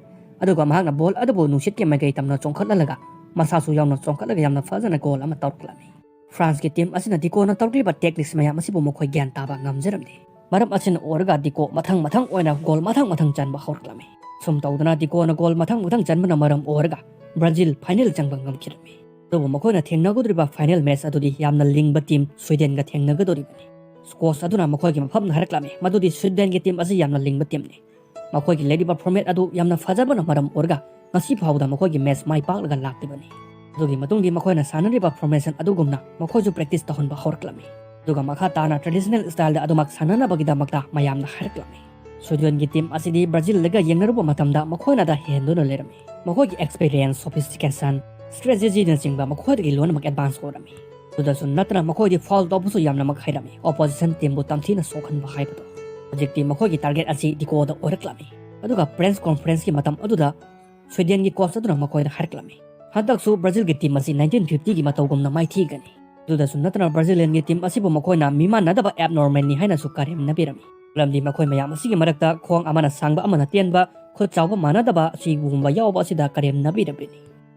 ꯑꯗꯨꯒ ꯃꯍꯥꯛꯅ ꯕꯣꯜ ꯑꯗꯨꯕꯨ ꯅꯨꯡꯁꯤꯠꯀꯤ ꯃꯥꯏꯀꯩ ꯇꯝꯅ ꯆꯣꯡꯈꯠꯍꯜꯂꯒ ꯃꯁꯥꯁꯨ ꯌꯥꯎꯅ ꯆꯣꯡꯈꯠꯂꯒ ꯌꯥꯝꯅ ꯐꯖꯅ ꯒꯣꯜ ꯑꯃ ꯇꯧꯔꯛꯂꯝꯃꯤ꯫ ꯐ꯭ꯔꯥꯟꯁꯀꯤ ꯇꯤꯝ ꯑꯁꯤꯅ ꯗꯤꯀꯣꯅ ꯇꯧꯔꯛꯂꯤꯕ ꯇꯦꯛꯇꯤꯛꯁ ꯃꯌꯥꯝ ꯑꯁꯤꯕꯨ ꯃꯈꯣꯏ ꯒ꯭ꯌꯥꯟ ꯇꯥꯕ ꯉꯝꯖꯔꯝꯗꯦ꯫ ꯃꯔꯝ ꯑꯁꯤꯅ ꯑꯣꯏꯔꯒ ꯗꯤꯀꯣ ꯃꯊꯪ ꯃꯊꯪ ꯑꯣꯏꯅ ꯒꯣꯜ ꯃꯊꯪ ꯃꯊꯪ ꯆꯟꯕ ꯍꯧꯔꯛꯂꯝꯃꯤ꯫ ꯁꯨꯝ ꯇꯧꯗꯅ ꯗꯤꯀꯣꯅ ꯒꯣꯜ ꯃꯊꯪ ꯃꯊꯪ ꯆꯟꯕꯅ ꯃꯔꯝ ꯑꯣꯏꯔꯒ ꯕ꯭ꯔꯥꯖꯤꯜ ꯐꯥꯏꯅꯦꯜ ꯆꯪꯕ ꯉꯝꯈꯤꯔꯝꯃꯤ꯫ ꯑꯗꯨꯕꯨ ꯃꯈꯣꯏꯅ ꯊꯦꯡꯅꯒꯗꯧꯔꯤꯕ ꯐꯥꯏꯅꯦꯜ ꯃꯦꯆ ꯑꯗꯨꯗꯤ ꯌꯥꯝꯅ ꯂꯤꯡꯕ ꯇꯤꯝ ꯁ꯭ꯋꯤꯗꯦꯟꯒ ꯊꯦꯡꯅꯒꯗꯧꯔꯤꯕꯅꯤ꯫ ꯀꯣꯆ ꯑꯗꯨꯅ ꯃꯈꯣꯏꯒꯤ ꯃꯐꯝꯗ ꯍꯥꯏꯔꯛꯂꯝꯃꯤ ꯃꯗꯨꯗꯤ ꯁ꯭ꯋꯤꯗꯦꯟꯒꯤ ꯇꯤꯝ ꯑꯁꯤ ꯌꯥꯝꯅ ꯂꯤꯡꯕ ꯇꯤꯝꯅꯤ꯫ ꯃꯈꯣꯏꯒꯤ ꯂꯩꯔꯤꯕ ꯐꯣꯔꯃꯦꯠ ꯑꯗꯨ ꯌꯥꯝꯅ ꯐꯖꯕꯅ ꯃꯔꯝ ꯑꯣꯏꯔꯒ ꯉꯁꯤ ꯐꯥꯎꯕꯗ ꯃꯈꯣꯏꯒꯤ ꯃꯦꯆ ꯃꯥꯏ ꯄꯥꯛꯂꯒ ꯂꯥꯛꯂꯤꯕꯅꯤ꯫ ꯑꯗꯨꯒꯤ ꯃꯇꯨꯡꯗꯤ ꯃꯈꯣꯏꯅ ꯁꯥꯟꯅꯔꯤꯕ ꯐꯣꯔꯃꯦꯁꯟ ꯑꯗꯨꯒꯨꯝꯅ ꯃꯈꯣꯏꯁꯨ ꯄ꯭ꯔꯦꯛꯇꯤꯁ ꯇꯧꯍꯟꯕ ꯍꯧꯔꯛꯂꯝꯃꯤ꯫ ꯑꯗꯨꯒ ꯃꯈꯥ ꯇꯥꯅ ꯇ꯭ꯔꯦꯗꯤꯁꯅꯦꯜ ꯁ꯭ꯇꯥꯏꯜꯗ ꯑꯗꯨꯃꯛ ꯁꯥꯟꯅꯅꯕꯒꯤꯗꯃꯛꯇ ꯃꯌꯥꯝꯅ ꯍꯥꯏꯔꯛꯂꯝꯃꯤ꯫ ꯁ꯭ꯋꯤꯗꯦꯟꯒꯤ ꯇꯤꯝ ꯑꯁꯤꯗꯤ ꯕ꯭ꯔꯥꯖꯤꯜꯗꯒ ꯌꯦꯡꯅꯔꯨꯕ ꯃꯇꯝꯗ ꯃꯈꯣꯏꯅꯗ ꯍꯦꯟꯗꯨꯅ ꯂꯩꯔꯝꯃꯤ꯫ ꯃꯈꯣꯏꯒꯤ ꯑꯦꯛꯁꯄꯤꯔꯤꯌꯦꯟꯁ, ꯁꯣꯐꯤꯁꯇꯤꯀꯦꯁꯟ, ꯁ꯭ꯇ꯭ꯔꯦꯇꯦꯖꯤꯅꯆꯤꯡꯕ ꯃꯈꯣꯏꯗꯒꯤ ꯂꯣꯏꯅꯃꯛ ꯑꯦꯗꯚꯥꯟꯁ ꯑꯣꯏꯔꯝꯃꯤ꯫ ꯑꯗꯨꯗꯁꯨ ꯅꯠꯇꯅ ꯃꯈꯣꯏꯗꯤ ꯐꯥꯎꯜ ꯇꯧꯕꯁꯨ ꯌꯥꯝꯅꯃꯛ ꯍꯩꯔꯝꯃꯤ, ꯑꯣꯄꯣꯖꯤꯁꯟ ꯇꯤꯝꯕꯨ ꯇꯝꯊꯤꯅ ꯁꯣꯛꯍꯟꯕ ꯍꯥꯏꯕꯗꯣ꯫ ꯍꯧꯖꯤꯛꯇꯤ ꯃꯈꯣꯏꯒꯤ ꯇꯥꯔꯒꯦꯠ ꯑꯁꯤ ꯗꯤꯀꯣꯗ ꯑꯣꯏꯔꯛꯂꯝꯃꯤ꯫ ꯑꯗꯨꯒ ꯄ꯭ꯔꯦꯁ ꯀꯣꯟꯐꯔꯦꯟꯁꯀꯤ ꯃꯇꯝ ꯑꯗꯨꯗ ꯁ꯭ꯋꯤꯗꯦꯟꯒꯤ ꯀꯣꯆ ꯑꯗꯨꯅ ꯃꯈꯣꯏꯗ ꯍꯥꯏꯔꯛꯂꯝꯃꯤ, ꯍꯟꯗꯛꯁꯨ ꯕ꯭ꯔꯥꯖꯤꯜꯒꯤ ꯇꯤꯝ ꯑꯁꯤ ꯅꯥꯏꯟꯇꯤꯟ ꯐꯤꯐꯇꯤꯒꯤ ꯃꯇꯧꯒꯨꯝꯅ ꯃꯥꯏꯊꯤꯒꯅꯤ꯫ ꯑꯗꯨꯗꯁꯨ ꯅꯠꯇꯅ ꯕ꯭ꯔꯥꯖꯤꯂꯤꯌꯟꯒꯤ ꯇꯤꯝ ꯑꯁꯤꯕꯨ ꯃꯈꯣꯏꯅ ꯃꯤꯃꯥꯟꯅꯗꯕ ꯑꯦꯕꯅꯣꯔꯃꯦꯜꯅꯤ ꯍꯥꯏꯅꯁꯨ ꯀꯔꯦꯝꯅꯕꯤꯔꯝꯃꯤ꯫ ꯃꯔꯝꯗꯤ ꯃꯈꯣꯏ ꯃꯌꯥꯝ ꯑꯁꯤꯒꯤ ꯃꯔꯛꯇ ꯈꯣꯡ ꯑꯃꯅ ꯁꯥꯡꯕ ꯑꯃꯅ ꯇꯦꯟꯕ, ꯈꯨꯠ ꯆꯥꯎꯕ ꯃꯥꯟꯅꯗꯕ ꯑꯁꯤꯒꯨꯝꯕ ꯌꯥꯎꯕ ꯑꯁꯤꯗ ꯀꯔꯦꯝꯅꯕꯤꯔꯝꯃꯤ꯫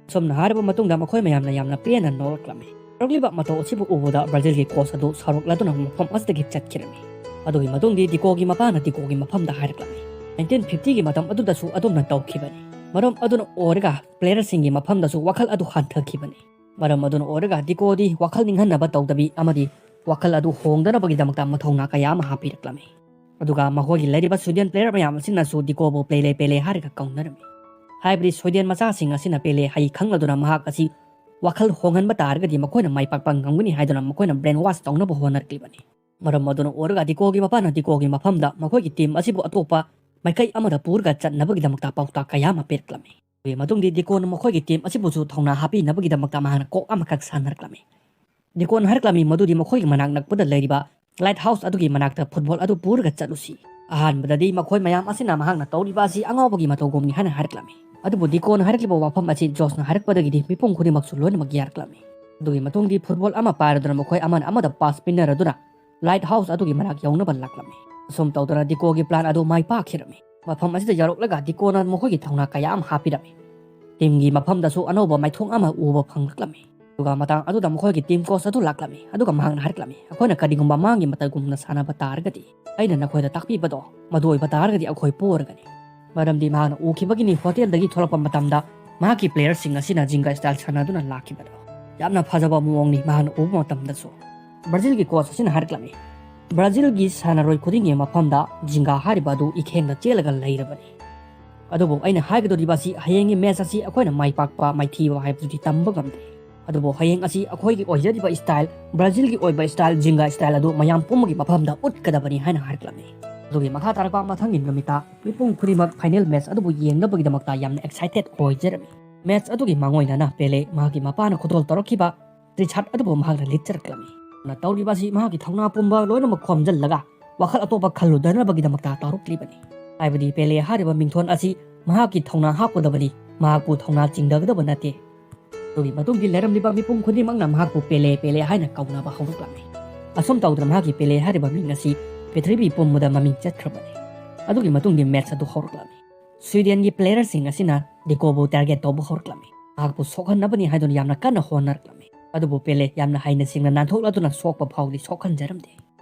ꯑꯁꯨꯝꯅ ꯍꯥꯏꯔꯕ ꯃꯇꯨꯡꯗ ꯃꯈꯣꯏ ꯃꯌꯥꯝꯅ ꯌꯥꯝꯅ ꯄꯦꯟꯅ ꯅꯣꯛꯂꯛꯂꯝꯃꯤ꯫ ꯇꯧꯔꯛꯂꯤꯕ ꯃꯇꯧ ꯑꯁꯤꯕꯨ ꯎꯕꯗ ꯕ꯭ꯔꯥꯖꯤꯜꯒꯤ ꯀꯣꯆ ꯑꯗꯨ ꯁꯥꯎꯔꯛꯂꯗꯨꯅ ꯃꯐꯝ ꯑꯁꯤꯗꯒꯤ ꯆꯠꯈꯤꯔꯝꯃꯤ꯫ ꯑꯗꯨꯒꯤ ꯃꯇꯨꯡꯗꯤ ꯗꯤꯀꯣꯒꯤ ꯃꯄꯥꯅ ꯗꯤꯀꯣꯒꯤ ꯃꯐꯝꯗ ꯍꯥꯏꯔꯛꯂꯝꯃꯤ, ꯅꯥꯏꯟꯇꯤꯟ ꯐꯤꯐꯇꯤꯒꯤ ꯃꯇꯝ ꯑꯗꯨꯗꯁꯨ ꯑꯗꯨꯝꯅ ꯇꯧꯈꯤꯕꯅꯤ꯫ ꯃꯔꯝ ꯑꯗꯨꯅ ꯑꯣꯏꯔꯒ ꯄ꯭ꯂꯦꯌꯔꯁꯤꯡꯒꯤ ꯃꯐꯝꯗꯁꯨ ꯋꯥꯈꯜ ꯑꯗꯨ ꯍꯟꯊꯈꯤꯕꯅꯤ꯫ ꯃꯔꯝ ꯑꯗꯨꯅ ꯑꯣꯏꯔꯒ ꯗꯤꯀꯣꯗꯤ ꯋꯥꯈꯜ ꯅꯤꯡꯍꯟꯅꯕ ꯇꯧꯗꯕꯤ ꯑꯃꯗꯤ ꯋꯥꯈꯜ ꯑꯗꯨ ꯍꯣꯡꯗꯅꯕꯒꯤꯗꯃꯛꯇ ꯃꯊꯧꯅꯥ ꯀꯌꯥ ꯑꯃ ꯍꯥꯞꯄꯤꯔꯛꯂꯝꯃꯤ꯫ ꯑꯗꯨꯒ ꯃꯈꯣꯏꯒꯤ ꯂꯩꯔꯤꯕ ꯁ꯭ꯋꯤꯗꯦꯟ ꯄ꯭ꯂꯦꯌꯔ ꯃꯌꯥꯝ ꯑꯁꯤꯅꯁꯨ ꯗꯤꯀꯣꯕꯨ ꯄꯦꯂꯦ ꯄꯦꯂꯦ ꯍꯥꯏꯔꯒ ꯀꯧꯅꯔꯝꯃꯤ꯫ ꯍꯥꯏꯕꯗꯤ ꯁ꯭ꯋꯤꯗꯦꯟ ꯃꯆꯥꯁꯤꯡ ꯑꯁꯤꯅ ꯄꯦꯂꯦ ꯍꯥꯏ ꯈꯪꯂꯗꯨꯅ ꯃꯍꯥꯛ ꯑꯁꯤ ꯋꯥꯈꯜ ꯍꯣꯡꯍꯟꯕ ꯇꯥꯔꯒꯗꯤ ꯃꯈꯣꯏꯅ ꯃꯥꯏ ꯄꯥꯛꯄ ꯉꯝꯒꯅꯤ ꯍꯥꯏꯗꯨꯅ ꯃꯈꯣꯏꯅ ꯕ꯭ꯔꯦꯟ ꯋꯥꯁ ꯇꯧꯅꯕ ꯍꯣꯠꯅꯔꯛꯂꯤꯕꯅꯤ꯫ ꯃꯔꯝ ꯑꯗꯨꯅ ꯑꯣꯏꯔꯒ ꯗꯤꯀꯣꯒꯤ ꯃꯄꯥꯅ ꯗꯤꯀꯣꯒꯤ ꯃꯐꯝꯗ ꯃꯈꯣꯏꯒꯤ ꯇꯤꯝ ꯑꯁꯤꯕꯨ ꯑꯇꯣꯞꯄ ꯃꯥꯏꯀꯩ ꯑꯃꯗ ꯄꯨꯔꯒ ꯆꯠꯅꯕꯒꯤꯗꯃꯛꯇ ꯄꯥꯎꯇꯥꯛ ꯀꯌꯥ ꯑꯃ ꯄꯤꯔꯛꯂꯝꯃꯤ꯫ ꯑꯗꯨꯒꯤ ꯃꯇꯨꯡꯗꯤ ꯗꯤꯀꯣꯅ ꯃꯈꯣꯏꯒꯤ ꯇꯤꯝ ꯑꯁꯤꯕꯨꯁꯨ ꯊꯧꯅꯥ ꯍꯥꯞꯄꯤꯅꯕꯒꯤꯗꯃꯛꯇ ꯃꯍꯥꯛꯅ ꯀꯣꯛ ꯑꯃꯈꯛ ꯁꯥꯟꯅꯔꯛꯂꯝꯃꯤ꯫ ꯗꯤꯀꯣꯅ ꯍꯥꯏꯔꯛꯂꯝꯃꯤ ꯃꯗꯨꯗꯤ ꯃꯈꯣꯏꯒꯤ ꯃꯅꯥꯛ ꯅꯛꯄꯗ ꯂꯩꯔꯤꯕ ꯂꯥꯏꯠ ꯍꯥꯎꯁ ꯑꯗꯨꯒꯤ ꯃꯅꯥꯛꯇ ꯐꯨꯠꯕꯣꯜ ꯑꯗꯨ ꯄꯨꯔꯒ ꯆꯠꯂꯨꯁꯤ꯫ ꯑꯍꯥꯟꯕꯗꯗꯤ ꯃꯈꯣꯏ ꯃꯌꯥꯝ ꯑꯁꯤꯅ ꯃꯍꯥꯛꯅ ꯇꯧꯔꯤꯕ ꯑꯁꯤ ꯑꯉꯥꯎꯕꯒꯤ ꯃꯇꯧꯒꯨꯝꯅꯤ ꯍꯥꯏꯅ ꯍꯥꯏꯔꯛꯂꯝꯃꯤ꯫ ꯑꯗꯨꯕꯨ ꯗꯤꯀꯣꯅ ꯍꯥꯏꯔꯛꯂꯤꯕ ꯋꯥꯐꯝ ꯑꯁꯤ ꯖꯣꯁꯅ ꯍꯥꯏꯔꯛꯄꯗꯒꯤꯗꯤ ꯃꯤꯄꯨꯝ ꯈꯨꯗꯤꯡꯃꯛꯁꯨ ꯂꯣꯏꯅꯃꯛ ꯌꯥꯔꯛꯂꯝꯃꯤ꯫ ꯑꯗꯨꯒꯤ ꯃꯇꯨꯡꯗꯤ ꯐꯨꯠꯕꯣꯜ ꯑꯃ ꯄꯥꯏꯔꯗꯨꯅ ꯃꯈꯣꯏ ꯑꯃꯅ ꯑꯃꯗ ꯄꯥꯁ ꯄꯤꯅꯔꯗꯨꯅ ꯂꯥꯏꯠ ꯍꯥꯎꯁ ꯑꯗꯨꯒꯤ ꯃꯅꯥꯛ ꯌꯧꯅꯕ ꯂꯥꯛꯂꯝꯃꯤ꯫ ꯑꯁꯨꯝ ꯇꯧꯗꯅ ꯗꯤꯀꯣꯒꯤ ꯄ꯭ꯂꯥꯟ ꯑꯗꯨ ꯃꯥꯏ ꯄꯥꯛꯈꯤꯔꯝꯃꯤ꯫ ꯃꯐꯝ ꯑꯁꯤꯗ ꯌꯧꯔꯛꯂꯒ ꯗꯤꯀꯣꯅ ꯃꯈꯣꯏꯒꯤ ꯊꯧꯅꯥ ꯀꯌꯥ ꯑꯃ ꯍꯥꯞꯄꯤꯔꯝꯃꯤ꯫ ꯇꯤꯝꯒꯤ ꯃꯐꯝꯗꯁꯨ ꯑꯅꯧꯕ ꯃꯥꯏꯊꯣꯡ ꯑꯃ ꯎꯕ ꯐꯪꯂꯛꯂꯝꯃꯤ꯫ ꯑꯗꯨꯒ ꯃꯇꯥꯡ ꯑꯗꯨꯗ ꯃꯈꯣꯏꯒꯤ ꯇꯤꯝ ꯀꯣꯆ ꯑꯗꯨ ꯂꯥꯛꯂꯝꯃꯤ꯫ ꯑꯗꯨꯒ ꯃꯍꯥꯛꯅ ꯍꯥꯏꯔꯛꯂꯝꯃꯤ, "ꯑꯩꯈꯣꯏꯅ ꯀꯔꯤꯒꯨꯝꯕ ꯃꯥꯡꯒꯤ ꯃꯇꯧꯒꯨꯝꯅ ꯁꯥꯟꯅꯕ ꯇꯥꯔꯒꯗꯤ ꯑꯩꯅ ꯅꯈꯣꯏꯗ ꯇꯥꯛꯄꯤꯕꯗꯣ ꯃꯗꯨ ꯑꯣꯏꯕ ꯇꯥꯔꯒꯗꯤ ꯑꯩꯈꯣꯏ ꯄꯣꯔꯒꯅꯤ"꯫ ꯃꯔꯝꯗꯤ ꯃꯍꯥꯛꯅ ꯎꯈꯤꯕꯒꯤꯅꯤ ꯍꯣꯇꯦꯜꯗꯒꯤ ꯊꯣꯛꯂꯛꯄ ꯃꯇꯝꯗ ꯃꯍꯥꯛꯀꯤ ꯄ꯭ꯂꯦꯌꯔꯁꯤꯡ ꯑꯁꯤꯅ ꯖꯤꯡꯒ ꯁ꯭ꯇꯥꯏꯜ ꯁꯥꯟꯅꯗꯨꯅ ꯂꯥꯛꯈꯤꯕꯗꯣ꯫ ꯌꯥꯝꯅ ꯐꯖꯕ ꯃꯑꯣꯡꯅꯤ ꯃꯍꯥꯛꯅ ꯎꯕ ꯃꯇꯝꯗꯁꯨ꯫ ꯕ꯭ꯔꯥꯖꯤꯜꯒꯤ ꯀꯣꯆ ꯑꯁꯤꯅ ꯍꯥꯏꯔꯛꯂꯝꯃꯤ, "ꯕ꯭ꯔꯥꯖꯤꯜꯒꯤ ꯁꯥꯟꯅꯔꯣꯏ ꯈꯨꯗꯤꯡꯒꯤ ꯃꯐꯝꯗ ꯖꯤꯡꯒꯥ ꯍꯥꯏꯔꯤꯕ ꯑꯗꯨ ꯏꯈꯦꯡꯗ ꯆꯦꯜꯂꯒ ꯂꯩꯔꯕꯅꯤ꯫ ꯑꯗꯨꯕꯨ ꯑꯩꯅ ꯍꯥꯏꯒꯗꯧꯔꯤꯕ ꯑꯁꯤ ꯍꯌꯦꯡꯒꯤ ꯃꯦꯆ ꯑꯁꯤ ꯑꯩꯈꯣꯏꯅ ꯃꯥꯏ ꯄꯥꯛꯄ ꯃꯥꯏꯊꯤꯕ ꯍꯥꯏꯕꯗꯨꯗꯤ ꯇꯝꯕ ꯉꯝꯗꯦ꯫ ꯑꯗꯨꯕꯨ ꯍꯌꯦꯡ ꯑꯁꯤ ꯑꯩꯈꯣꯏꯒꯤ ꯑꯣꯏꯖꯔꯤꯕ ꯁ꯭ꯇꯥꯏꯜ, ꯕ꯭ꯔꯥꯖꯤꯜꯒꯤ ꯑꯣꯏꯕ ꯁ꯭ꯇꯥꯏꯜ, ꯖꯤꯡꯒꯥ ꯁ꯭ꯇꯥꯏꯜ ꯑꯗꯨ ꯃꯌꯥꯝ ꯄꯨꯝꯕꯒꯤ ꯃꯐꯝꯗ ꯎꯠꯀꯗꯕꯅꯤ" ꯍꯥꯏꯅ ꯍꯥꯏꯔꯛꯂꯝꯃꯤ꯫ ꯑꯗꯨꯒꯤ ꯃꯈꯥ ꯇꯥꯔꯛꯄ ꯃꯊꯪꯒꯤ ꯅꯨꯃꯤꯠꯇ ꯃꯤꯄꯨꯝ ꯈꯨꯗꯤꯡꯃꯛ ꯐꯥꯏꯅꯦꯜ ꯃꯦꯆ ꯑꯗꯨꯕꯨ ꯌꯦꯡꯅꯕꯒꯤꯗꯃꯛꯇ ꯌꯥꯝꯅ ꯑꯦꯛꯁꯥꯏꯇꯦꯗ ꯑꯣꯏꯖꯔꯝꯃꯤ꯫ ꯃꯦꯆ ꯑꯗꯨꯒꯤ ꯃꯥꯡꯑꯣꯏꯅꯅ ꯄꯦꯂꯦ ꯃꯍꯥꯛꯀꯤ ꯃꯄꯥꯅ ꯈꯨꯗꯣꯜ ꯇꯧꯔꯛꯈꯤꯕ ꯇꯤ ꯁꯥꯔꯠ ꯑꯗꯨꯕꯨ ꯃꯍꯥꯛꯅ ꯂꯤꯠꯆꯔꯛꯂꯝꯃꯤ꯫ ꯃꯍꯥꯛꯅ ꯇꯧꯔꯤꯕ ꯑꯁꯤ ꯃꯍꯥꯛꯀꯤ ꯊꯧꯅꯥ ꯄꯨꯝꯕ ꯂꯣꯏꯅꯃꯛ ꯈꯣꯝꯖꯤꯜꯂꯒ ꯋꯥꯈꯜ ꯑꯇꯣꯞꯄ ꯈꯜꯂꯨꯗꯅꯕꯒꯤꯗꯃꯛꯇ ꯇꯧꯔꯛꯂꯤꯕꯅꯤ꯫ ꯍꯥꯏꯕꯗꯤ ꯄꯦꯂꯦ ꯍꯥꯏꯔꯤꯕ ꯃꯤꯡꯊꯣꯟ ꯑꯁꯤ ꯃꯍꯥꯛꯀꯤ ꯊꯧꯅꯥ ꯍꯥꯞꯀꯗꯕꯅꯤ, ꯃꯍꯥꯛꯄꯨ ꯊꯧꯅꯥ ꯆꯤꯡꯊꯒꯗꯕ ꯅꯠꯇꯦ꯫ ꯑꯗꯨꯒꯤ ꯃꯇꯨꯡꯗꯤ ꯂꯩꯔꯝꯂꯤꯕ ꯃꯤꯄꯨꯝ ꯈꯨꯗꯤꯡꯃꯛꯅ ꯃꯍꯥꯛꯄꯨ ꯄꯦꯂꯦ ꯄꯦꯂꯦ ꯍꯥꯏꯅ ꯀꯧꯅꯕ ꯍꯧꯔꯛꯂꯝꯃꯤ꯫ ꯑꯁꯨꯝ ꯇꯧꯗꯅ ꯃꯍꯥꯛꯀꯤ ꯄꯦꯂꯦ ꯍꯥꯏꯔꯤꯕ ꯃꯤꯡ ꯑꯁꯤ ꯄ꯭ꯔꯤꯊꯤꯕꯤ ꯄꯨꯝꯕꯗ ꯃꯃꯤꯡ ꯆꯠꯈ꯭ꯔꯕꯅꯤ꯫ ꯑꯗꯨꯒꯤ ꯃꯇꯨꯡꯗꯤ ꯃꯦꯆ ꯑꯗꯨ ꯍꯧꯔꯛꯂꯝꯃꯤ꯫ ꯁ꯭ꯋꯤꯗꯦꯟꯒꯤ ꯄ꯭ꯂꯦꯌꯔꯁꯤꯡ ꯑꯁꯤꯅ ꯗꯤꯀꯣꯕꯨ ꯇꯥꯔꯒꯦꯠ ꯇꯧꯕ ꯍꯧꯔꯛꯂꯝꯃꯤ꯫ ꯃꯍꯥꯛꯄꯨ ꯁꯣꯛꯍꯟꯅꯕꯅꯤ ꯍꯥꯏꯗꯨꯅ ꯌꯥꯝꯅ ꯀꯟꯅ ꯍꯣꯠꯅꯔꯛꯂꯝꯃꯤ꯫ ꯑꯗꯨꯕꯨ ꯄꯦꯂꯦ ꯌꯥꯝꯅ ꯍꯩꯅ ꯁꯤꯡꯅ ꯅꯥꯟꯊꯣꯛꯂꯗꯨꯅ ꯁꯣꯛꯄ ꯐꯥꯎꯗꯤ ꯁꯣꯛꯍꯟꯖꯔꯝꯗꯦ꯫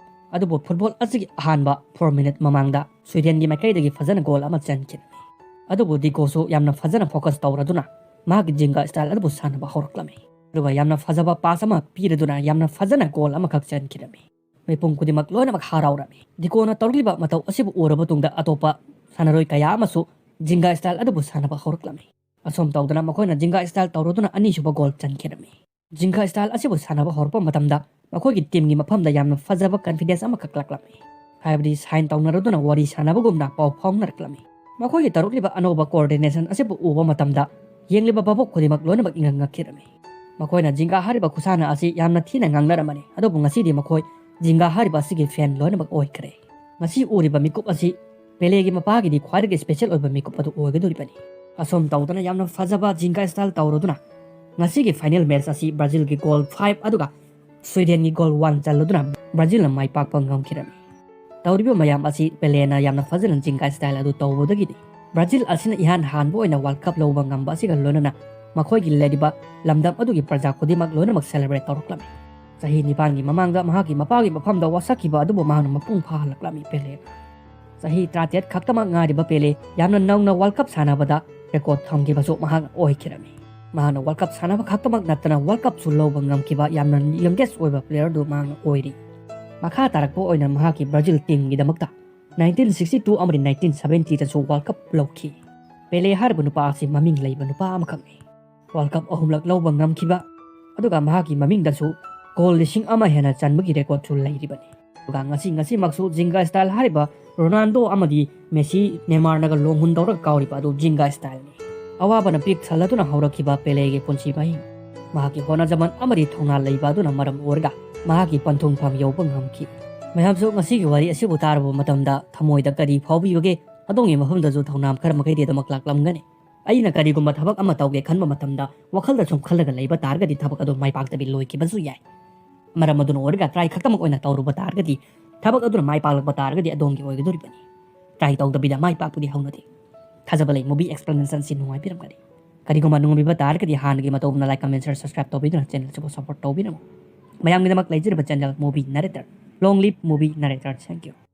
ꯑꯗꯨꯕꯨ ꯐꯨꯠꯕꯣꯜ ꯑꯁꯤꯒꯤ ꯑꯍꯥꯟꯕ ꯐꯣꯔ ꯃꯤꯅꯤꯠ ꯃꯃꯥꯡꯗ ꯁ꯭ꯋꯤꯗꯦꯟꯒꯤ ꯃꯥꯏꯀꯩꯗꯒꯤ ꯐꯖꯅ ꯒꯣꯜ ꯑꯃ ꯆꯟꯈꯤꯔꯝꯃꯤ꯫ ꯑꯗꯨꯕꯨ ꯗꯤꯀꯣꯁꯨ ꯌꯥꯝꯅ ꯐꯖꯅ ꯐꯣꯀꯁ ꯇꯧꯔꯗꯨꯅ ꯃꯍꯥꯛꯀꯤ ꯖꯤꯡꯒꯥ ꯁ꯭ꯇꯥꯏꯜ ꯑꯗꯨꯕꯨ ꯁꯥꯟꯅꯕ ꯍꯧꯔꯛꯂꯝꯃꯤ꯫ ꯑꯗꯨꯒ ꯌꯥꯝꯅ ꯐꯖꯕ ꯄꯥꯁ ꯑꯃ ꯄꯤꯔꯗꯨꯅ ꯌꯥꯝꯅ ꯐꯖꯅ ꯒꯣꯜ ꯑꯃꯈꯛ ꯆꯟꯈꯤꯔꯝꯃꯤ꯫ ꯃꯤꯄꯨꯝ ꯈꯨꯗꯤꯡꯃꯛ ꯂꯣꯏꯅꯃꯛ ꯍꯔꯥꯎꯔꯝꯃꯤ꯫ ꯗꯤꯀꯣꯅ ꯇꯧꯔꯛꯂꯤꯕ ꯃꯇꯧ ꯑꯁꯤꯕꯨ ꯎꯔꯕ ꯇꯨꯡꯗ ꯑꯇꯣꯞꯄ ꯁꯥꯟꯅꯔꯣꯏ ꯀꯌꯥ ꯑꯃꯁꯨ ꯖꯤꯡꯒꯥ style ꯑꯗꯨꯕꯨ ꯁꯥꯟꯅꯕ ꯍꯧꯔꯛꯂꯝꯃꯤ꯫ ꯑꯁꯨꯝ ꯇꯧꯗꯅ ꯃꯈꯣꯏꯅ ꯖꯤꯡꯒꯥ style ꯇꯧꯔꯗꯨꯅ ꯑꯅꯤꯁꯨꯕ goal ꯆꯟꯈꯤꯔꯝꯃꯤ꯫ ꯖꯤꯡꯒꯥ style ꯑꯁꯤꯕꯨ ꯁꯥꯟꯅꯕ ꯍꯧꯔꯛꯄ ꯃꯇꯝꯗ ꯃꯈꯣꯏꯒꯤ teamꯒꯤ ꯃꯐꯝꯗ ꯌꯥꯝꯅ ꯐꯖꯕ confidence ꯑꯃꯈꯛ ꯂꯥꯛꯂꯝꯃꯤ꯫ ꯍꯥꯏꯕꯗꯤ sign ꯇꯧꯅꯔꯗꯨꯅ ꯋꯥꯔꯤ ꯁꯥꯟꯅꯕꯒꯨꯝꯅ ꯄꯥꯎ ꯐꯥꯎꯅꯔꯛꯂꯝꯃꯤ꯫ ꯃꯈꯣꯏꯒꯤ ꯇꯧꯔꯛꯂꯤꯕ ꯑꯅꯧꯕ coordination ꯑꯁꯤꯕꯨ ꯎꯕ ꯃꯇꯝꯗ ꯌꯦꯡꯂꯤꯕ ꯚꯥꯕꯣꯛ ꯈꯨꯗꯤꯡꯃꯛ ꯂꯣꯏꯅꯃꯛ ꯏꯉꯛ ꯉꯛꯈꯤꯔꯝꯃꯤ꯫ ꯃꯈꯣꯏꯅ ꯖꯤꯡꯒꯥ ꯍꯥꯏꯔꯤꯕ ꯈꯨꯁꯥꯟꯅ ꯑꯁꯤ ꯌꯥꯝꯅ ꯊꯤꯅ ꯉꯥꯡꯅꯔꯝꯕꯅꯤ, ꯑꯗꯨꯕꯨ ꯉꯁꯤꯗꯤ ꯃꯈꯣꯏ ꯖꯤꯡꯒꯥ ꯍꯥꯏꯔꯤꯕ ꯑꯁꯤꯒꯤ fan ꯂꯣꯏꯅꯃꯛ ꯑꯣꯏꯈ꯭ꯔꯦ꯫ ꯉꯁꯤ ꯎꯔꯤꯕ ꯃꯤꯀꯨꯞ ꯑꯁꯤ ꯄꯦꯂꯦꯒꯤ ꯃꯄꯥꯒꯤꯗꯤ ꯈ꯭ꯋꯥꯏꯗꯒꯤ special ꯑꯣꯏꯕ ꯃꯤꯀꯨꯞ ꯑꯗꯨ ꯑꯣꯏꯒꯗꯧꯔꯤꯕꯅꯤ꯫ ꯑꯁꯨꯝ ꯇꯧꯗꯅ ꯌꯥꯝꯅ ꯐꯖꯕ ꯖꯤꯡꯒꯥ style ꯇꯧꯔꯗꯨꯅ ꯉꯁꯤꯒꯤ final match ꯑꯁꯤ ꯕ꯭ꯔꯥꯖꯤꯜꯒꯤ goal five ꯑꯗꯨꯒ ꯁ꯭ꯋꯤꯗꯦꯟꯒꯤ goal one ꯆꯜꯂꯗꯨꯅ ꯕ꯭ꯔꯥꯖꯤꯜꯅ ꯃꯥꯏ ꯄꯥꯛꯄ ꯉꯝꯈꯤꯔꯝꯃꯤ꯫ ꯇꯧꯔꯤꯕ ꯃꯌꯥꯝ ꯑꯁꯤ ꯄꯦꯂꯦꯅ ꯌꯥꯝꯅ ꯐꯖꯅ ꯖꯤꯡꯒꯥ style ꯑꯗꯨ ꯇꯧꯕꯗꯒꯤꯗꯤ ꯕ꯭ꯔꯥꯖꯤꯜ ꯑꯁꯤꯅ ꯏꯍꯥꯟ ꯍꯥꯟꯕ ꯑꯣꯏꯅ World Cup ꯂꯧꯕ ꯉꯝꯕ ꯑꯁꯤꯒ ꯂꯣꯏꯅꯅ ꯃꯈꯣꯏꯒꯤ ꯂꯩꯔꯤꯕ ꯂꯝꯗꯝ ꯑꯗꯨꯒꯤ ꯄ꯭ꯔꯖꯥ ꯈꯨꯗꯤꯡꯃꯛ ꯂꯣꯏꯅꯃꯛ celebrate ꯇꯧꯔꯛꯂꯝꯃꯤ꯫ ꯆꯍꯤ ꯅꯤꯄꯥꯟꯒꯤ ꯃꯃꯥꯡꯗ ꯃꯍꯥꯛꯀꯤ ꯃꯄꯥꯒꯤ ꯃꯐꯝꯗ ꯋꯥꯁꯛꯈꯤꯕ ꯑꯗꯨꯕꯨ ꯃꯍꯥꯛꯅ ꯃꯄꯨꯡ ꯐꯥꯍꯜꯂꯛꯂꯝꯃꯤ ꯄꯦꯂꯦꯅ꯫ ꯆꯍꯤ ꯇꯔꯥꯇꯔꯦꯠ ꯈꯛꯇꯃꯛ ꯉꯥꯏꯔꯤꯕ ꯄꯦꯂꯦ ꯌꯥꯝꯅ ꯅꯧꯅ World Cup ꯁꯥꯟꯅꯕꯗ record ꯊꯝꯈꯤꯕꯁꯨ ꯃꯍꯥꯛꯅ ꯑꯣꯏꯈꯤꯔꯝꯃꯤ꯫ ꯃꯍꯥꯛꯅ World Cup ꯁꯥꯟꯅꯕ ꯈꯛꯇꯃꯛ ꯅꯠꯇꯅ World Cupꯁꯨ ꯂꯧꯕ ꯉꯝꯈꯤꯕ ꯌꯥꯝꯅ youngest ꯑꯣꯏꯕ player ꯑꯗꯨ ꯃꯍꯥꯛꯅ ꯑꯣꯏꯔꯤ꯫ ꯃꯈꯥ ꯇꯥꯔꯛꯄ ꯑꯣꯏꯅ ꯃꯍꯥꯛꯀꯤ ꯕ꯭ꯔꯥꯖꯤꯜ teamꯒꯤꯗꯃꯛꯇ nineteen sixty two ꯑꯃꯗꯤ nineteen seventyꯗꯁꯨ World Cup ꯂꯧꯈꯤ꯫ ꯄꯦꯂꯦ ꯍꯥꯏꯔꯤꯕ ꯅꯨꯄꯥ ꯑꯁꯤ ꯃꯃꯤꯡ ꯂꯩꯕ ꯅꯨꯄꯥ ꯑꯃꯈꯛꯅꯤ꯫ World Cup ꯑꯍꯨꯝꯂꯛ ꯂꯧꯕ ꯉꯝꯈꯤꯕ, ꯑꯗꯨꯒ ꯃꯍꯥꯛꯀꯤ ꯃꯃꯤꯡꯗꯁꯨ goal ꯂꯤꯁꯤꯡ ꯑꯃ ꯍꯦꯟꯅ ꯆꯟꯕꯒꯤ recordꯁꯨ ꯂꯩꯔꯤꯕꯅꯤ꯫ ꯑꯗꯨꯒ ꯉꯁꯤ, ꯉꯁꯤꯃꯛꯁꯨ ꯖꯤꯡꯒꯥ style ꯍꯥꯏꯔꯤꯕ ꯔꯣꯅꯥꯜꯗꯣ ꯑꯃꯗꯤ ꯃꯦꯁꯤ, ꯅꯦꯃꯥꯔꯅꯒ ꯂꯣꯡꯍꯨꯟ ꯇꯧꯔꯒ ꯀꯥꯎꯔꯤꯕ ꯑꯗꯨ ꯖꯤꯡꯒꯥ styleꯅꯤ꯫ ꯑꯋꯥꯕꯅ ꯄꯤꯛ ꯊꯜꯂꯗꯨꯅ ꯍꯧꯔꯛꯈꯤꯕ ꯄꯦꯂꯦꯒꯤ ꯄꯨꯟꯁꯤ ꯃꯍꯤꯡ꯫ ꯃꯍꯥꯛꯀꯤ ꯍꯣꯠꯅꯖꯃꯟ ꯑꯃꯗꯤ ꯊꯧꯅꯥ ꯂꯩꯕ ꯑꯗꯨꯅ ꯃꯔꯝ ꯑꯣꯏꯔꯒ ꯃꯍꯥꯛꯀꯤ ꯄꯟꯊꯨꯡꯐꯝ ꯌꯧꯕ ꯉꯝꯈꯤ꯫ ꯃꯌꯥꯝꯁꯨ ꯉꯁꯤꯒꯤ ꯋꯥꯔꯤ ꯑꯁꯤꯕꯨ ꯇꯥꯔꯕ ꯃꯇꯝꯗ ꯊꯃꯣꯏꯗ ꯀꯔꯤ ꯐꯥꯎꯕꯤꯕꯒꯦ? ꯑꯗꯣꯝꯒꯤ ꯃꯐꯝꯗꯁꯨ ꯊꯧꯅꯥ ꯈꯔ ꯃꯈꯩꯗꯤ ꯑꯗꯨꯃꯛ ꯂꯥꯛꯂꯝꯒꯅꯤ꯫ ꯑꯩꯅ ꯀꯔꯤꯒꯨꯝꯕ ꯊꯕꯛ ꯑꯃ ꯇꯧꯒꯦ ꯈꯟꯕ ꯃꯇꯝꯗ ꯋꯥꯈꯜꯗ ꯁꯨꯝ ꯈꯜꯂꯒ ꯂꯩꯕ ꯇꯥꯔꯒꯗꯤ ꯊꯕꯛ ꯑꯗꯨ ꯃꯥꯏ ꯄꯥꯛꯇꯕꯤ ꯂꯣꯏꯈꯤꯕꯁꯨ ꯌꯥꯏ꯫ ꯃꯔꯝ ꯑꯗꯨꯅ ꯑꯣꯏꯔꯒ try ꯈꯛꯇꯃꯛ ꯑꯣꯏꯅ ꯇꯧꯔꯨꯕ ꯇꯥꯔꯒꯗꯤ ꯊꯕꯛ ꯑꯗꯨꯅ ꯃꯥꯏ ꯄꯥꯛꯂꯛꯄ ꯇꯥꯔꯒꯗꯤ ꯑꯗꯣꯝꯒꯤ ꯑꯣꯏꯒꯗꯧꯔꯤꯕꯅꯤ꯫ Try ꯇꯧꯗꯕꯤꯗ ꯃꯥꯏ ꯄꯥꯛꯄꯗꯤ ꯍꯧꯅꯗꯦ꯫ ꯊꯥꯖꯕ ꯂꯩ movie explanationꯁꯤ ꯅꯨꯡꯉꯥꯏꯕꯤꯔꯝꯒꯅꯤ꯫ ꯀꯔꯤꯒꯨꯝꯕ ꯅꯨꯡꯉꯥꯏꯕꯤꯕ ꯇꯥꯔꯒꯗꯤ ꯍꯥꯟꯅꯒꯤ ꯃꯇꯧꯒꯨꯝꯅ like, comment, share, subscribe ꯇꯧꯕꯤꯗꯨꯅ channelꯁꯤꯕꯨ support ꯇꯧꯕꯤꯔꯝꯃꯨ꯫ ꯃꯌꯥꯝꯒꯤꯗꯃꯛ ꯂꯩꯖꯔꯤꯕ channel Movie Narrator꯫ Long live Movie Narrator꯫ Thank you꯫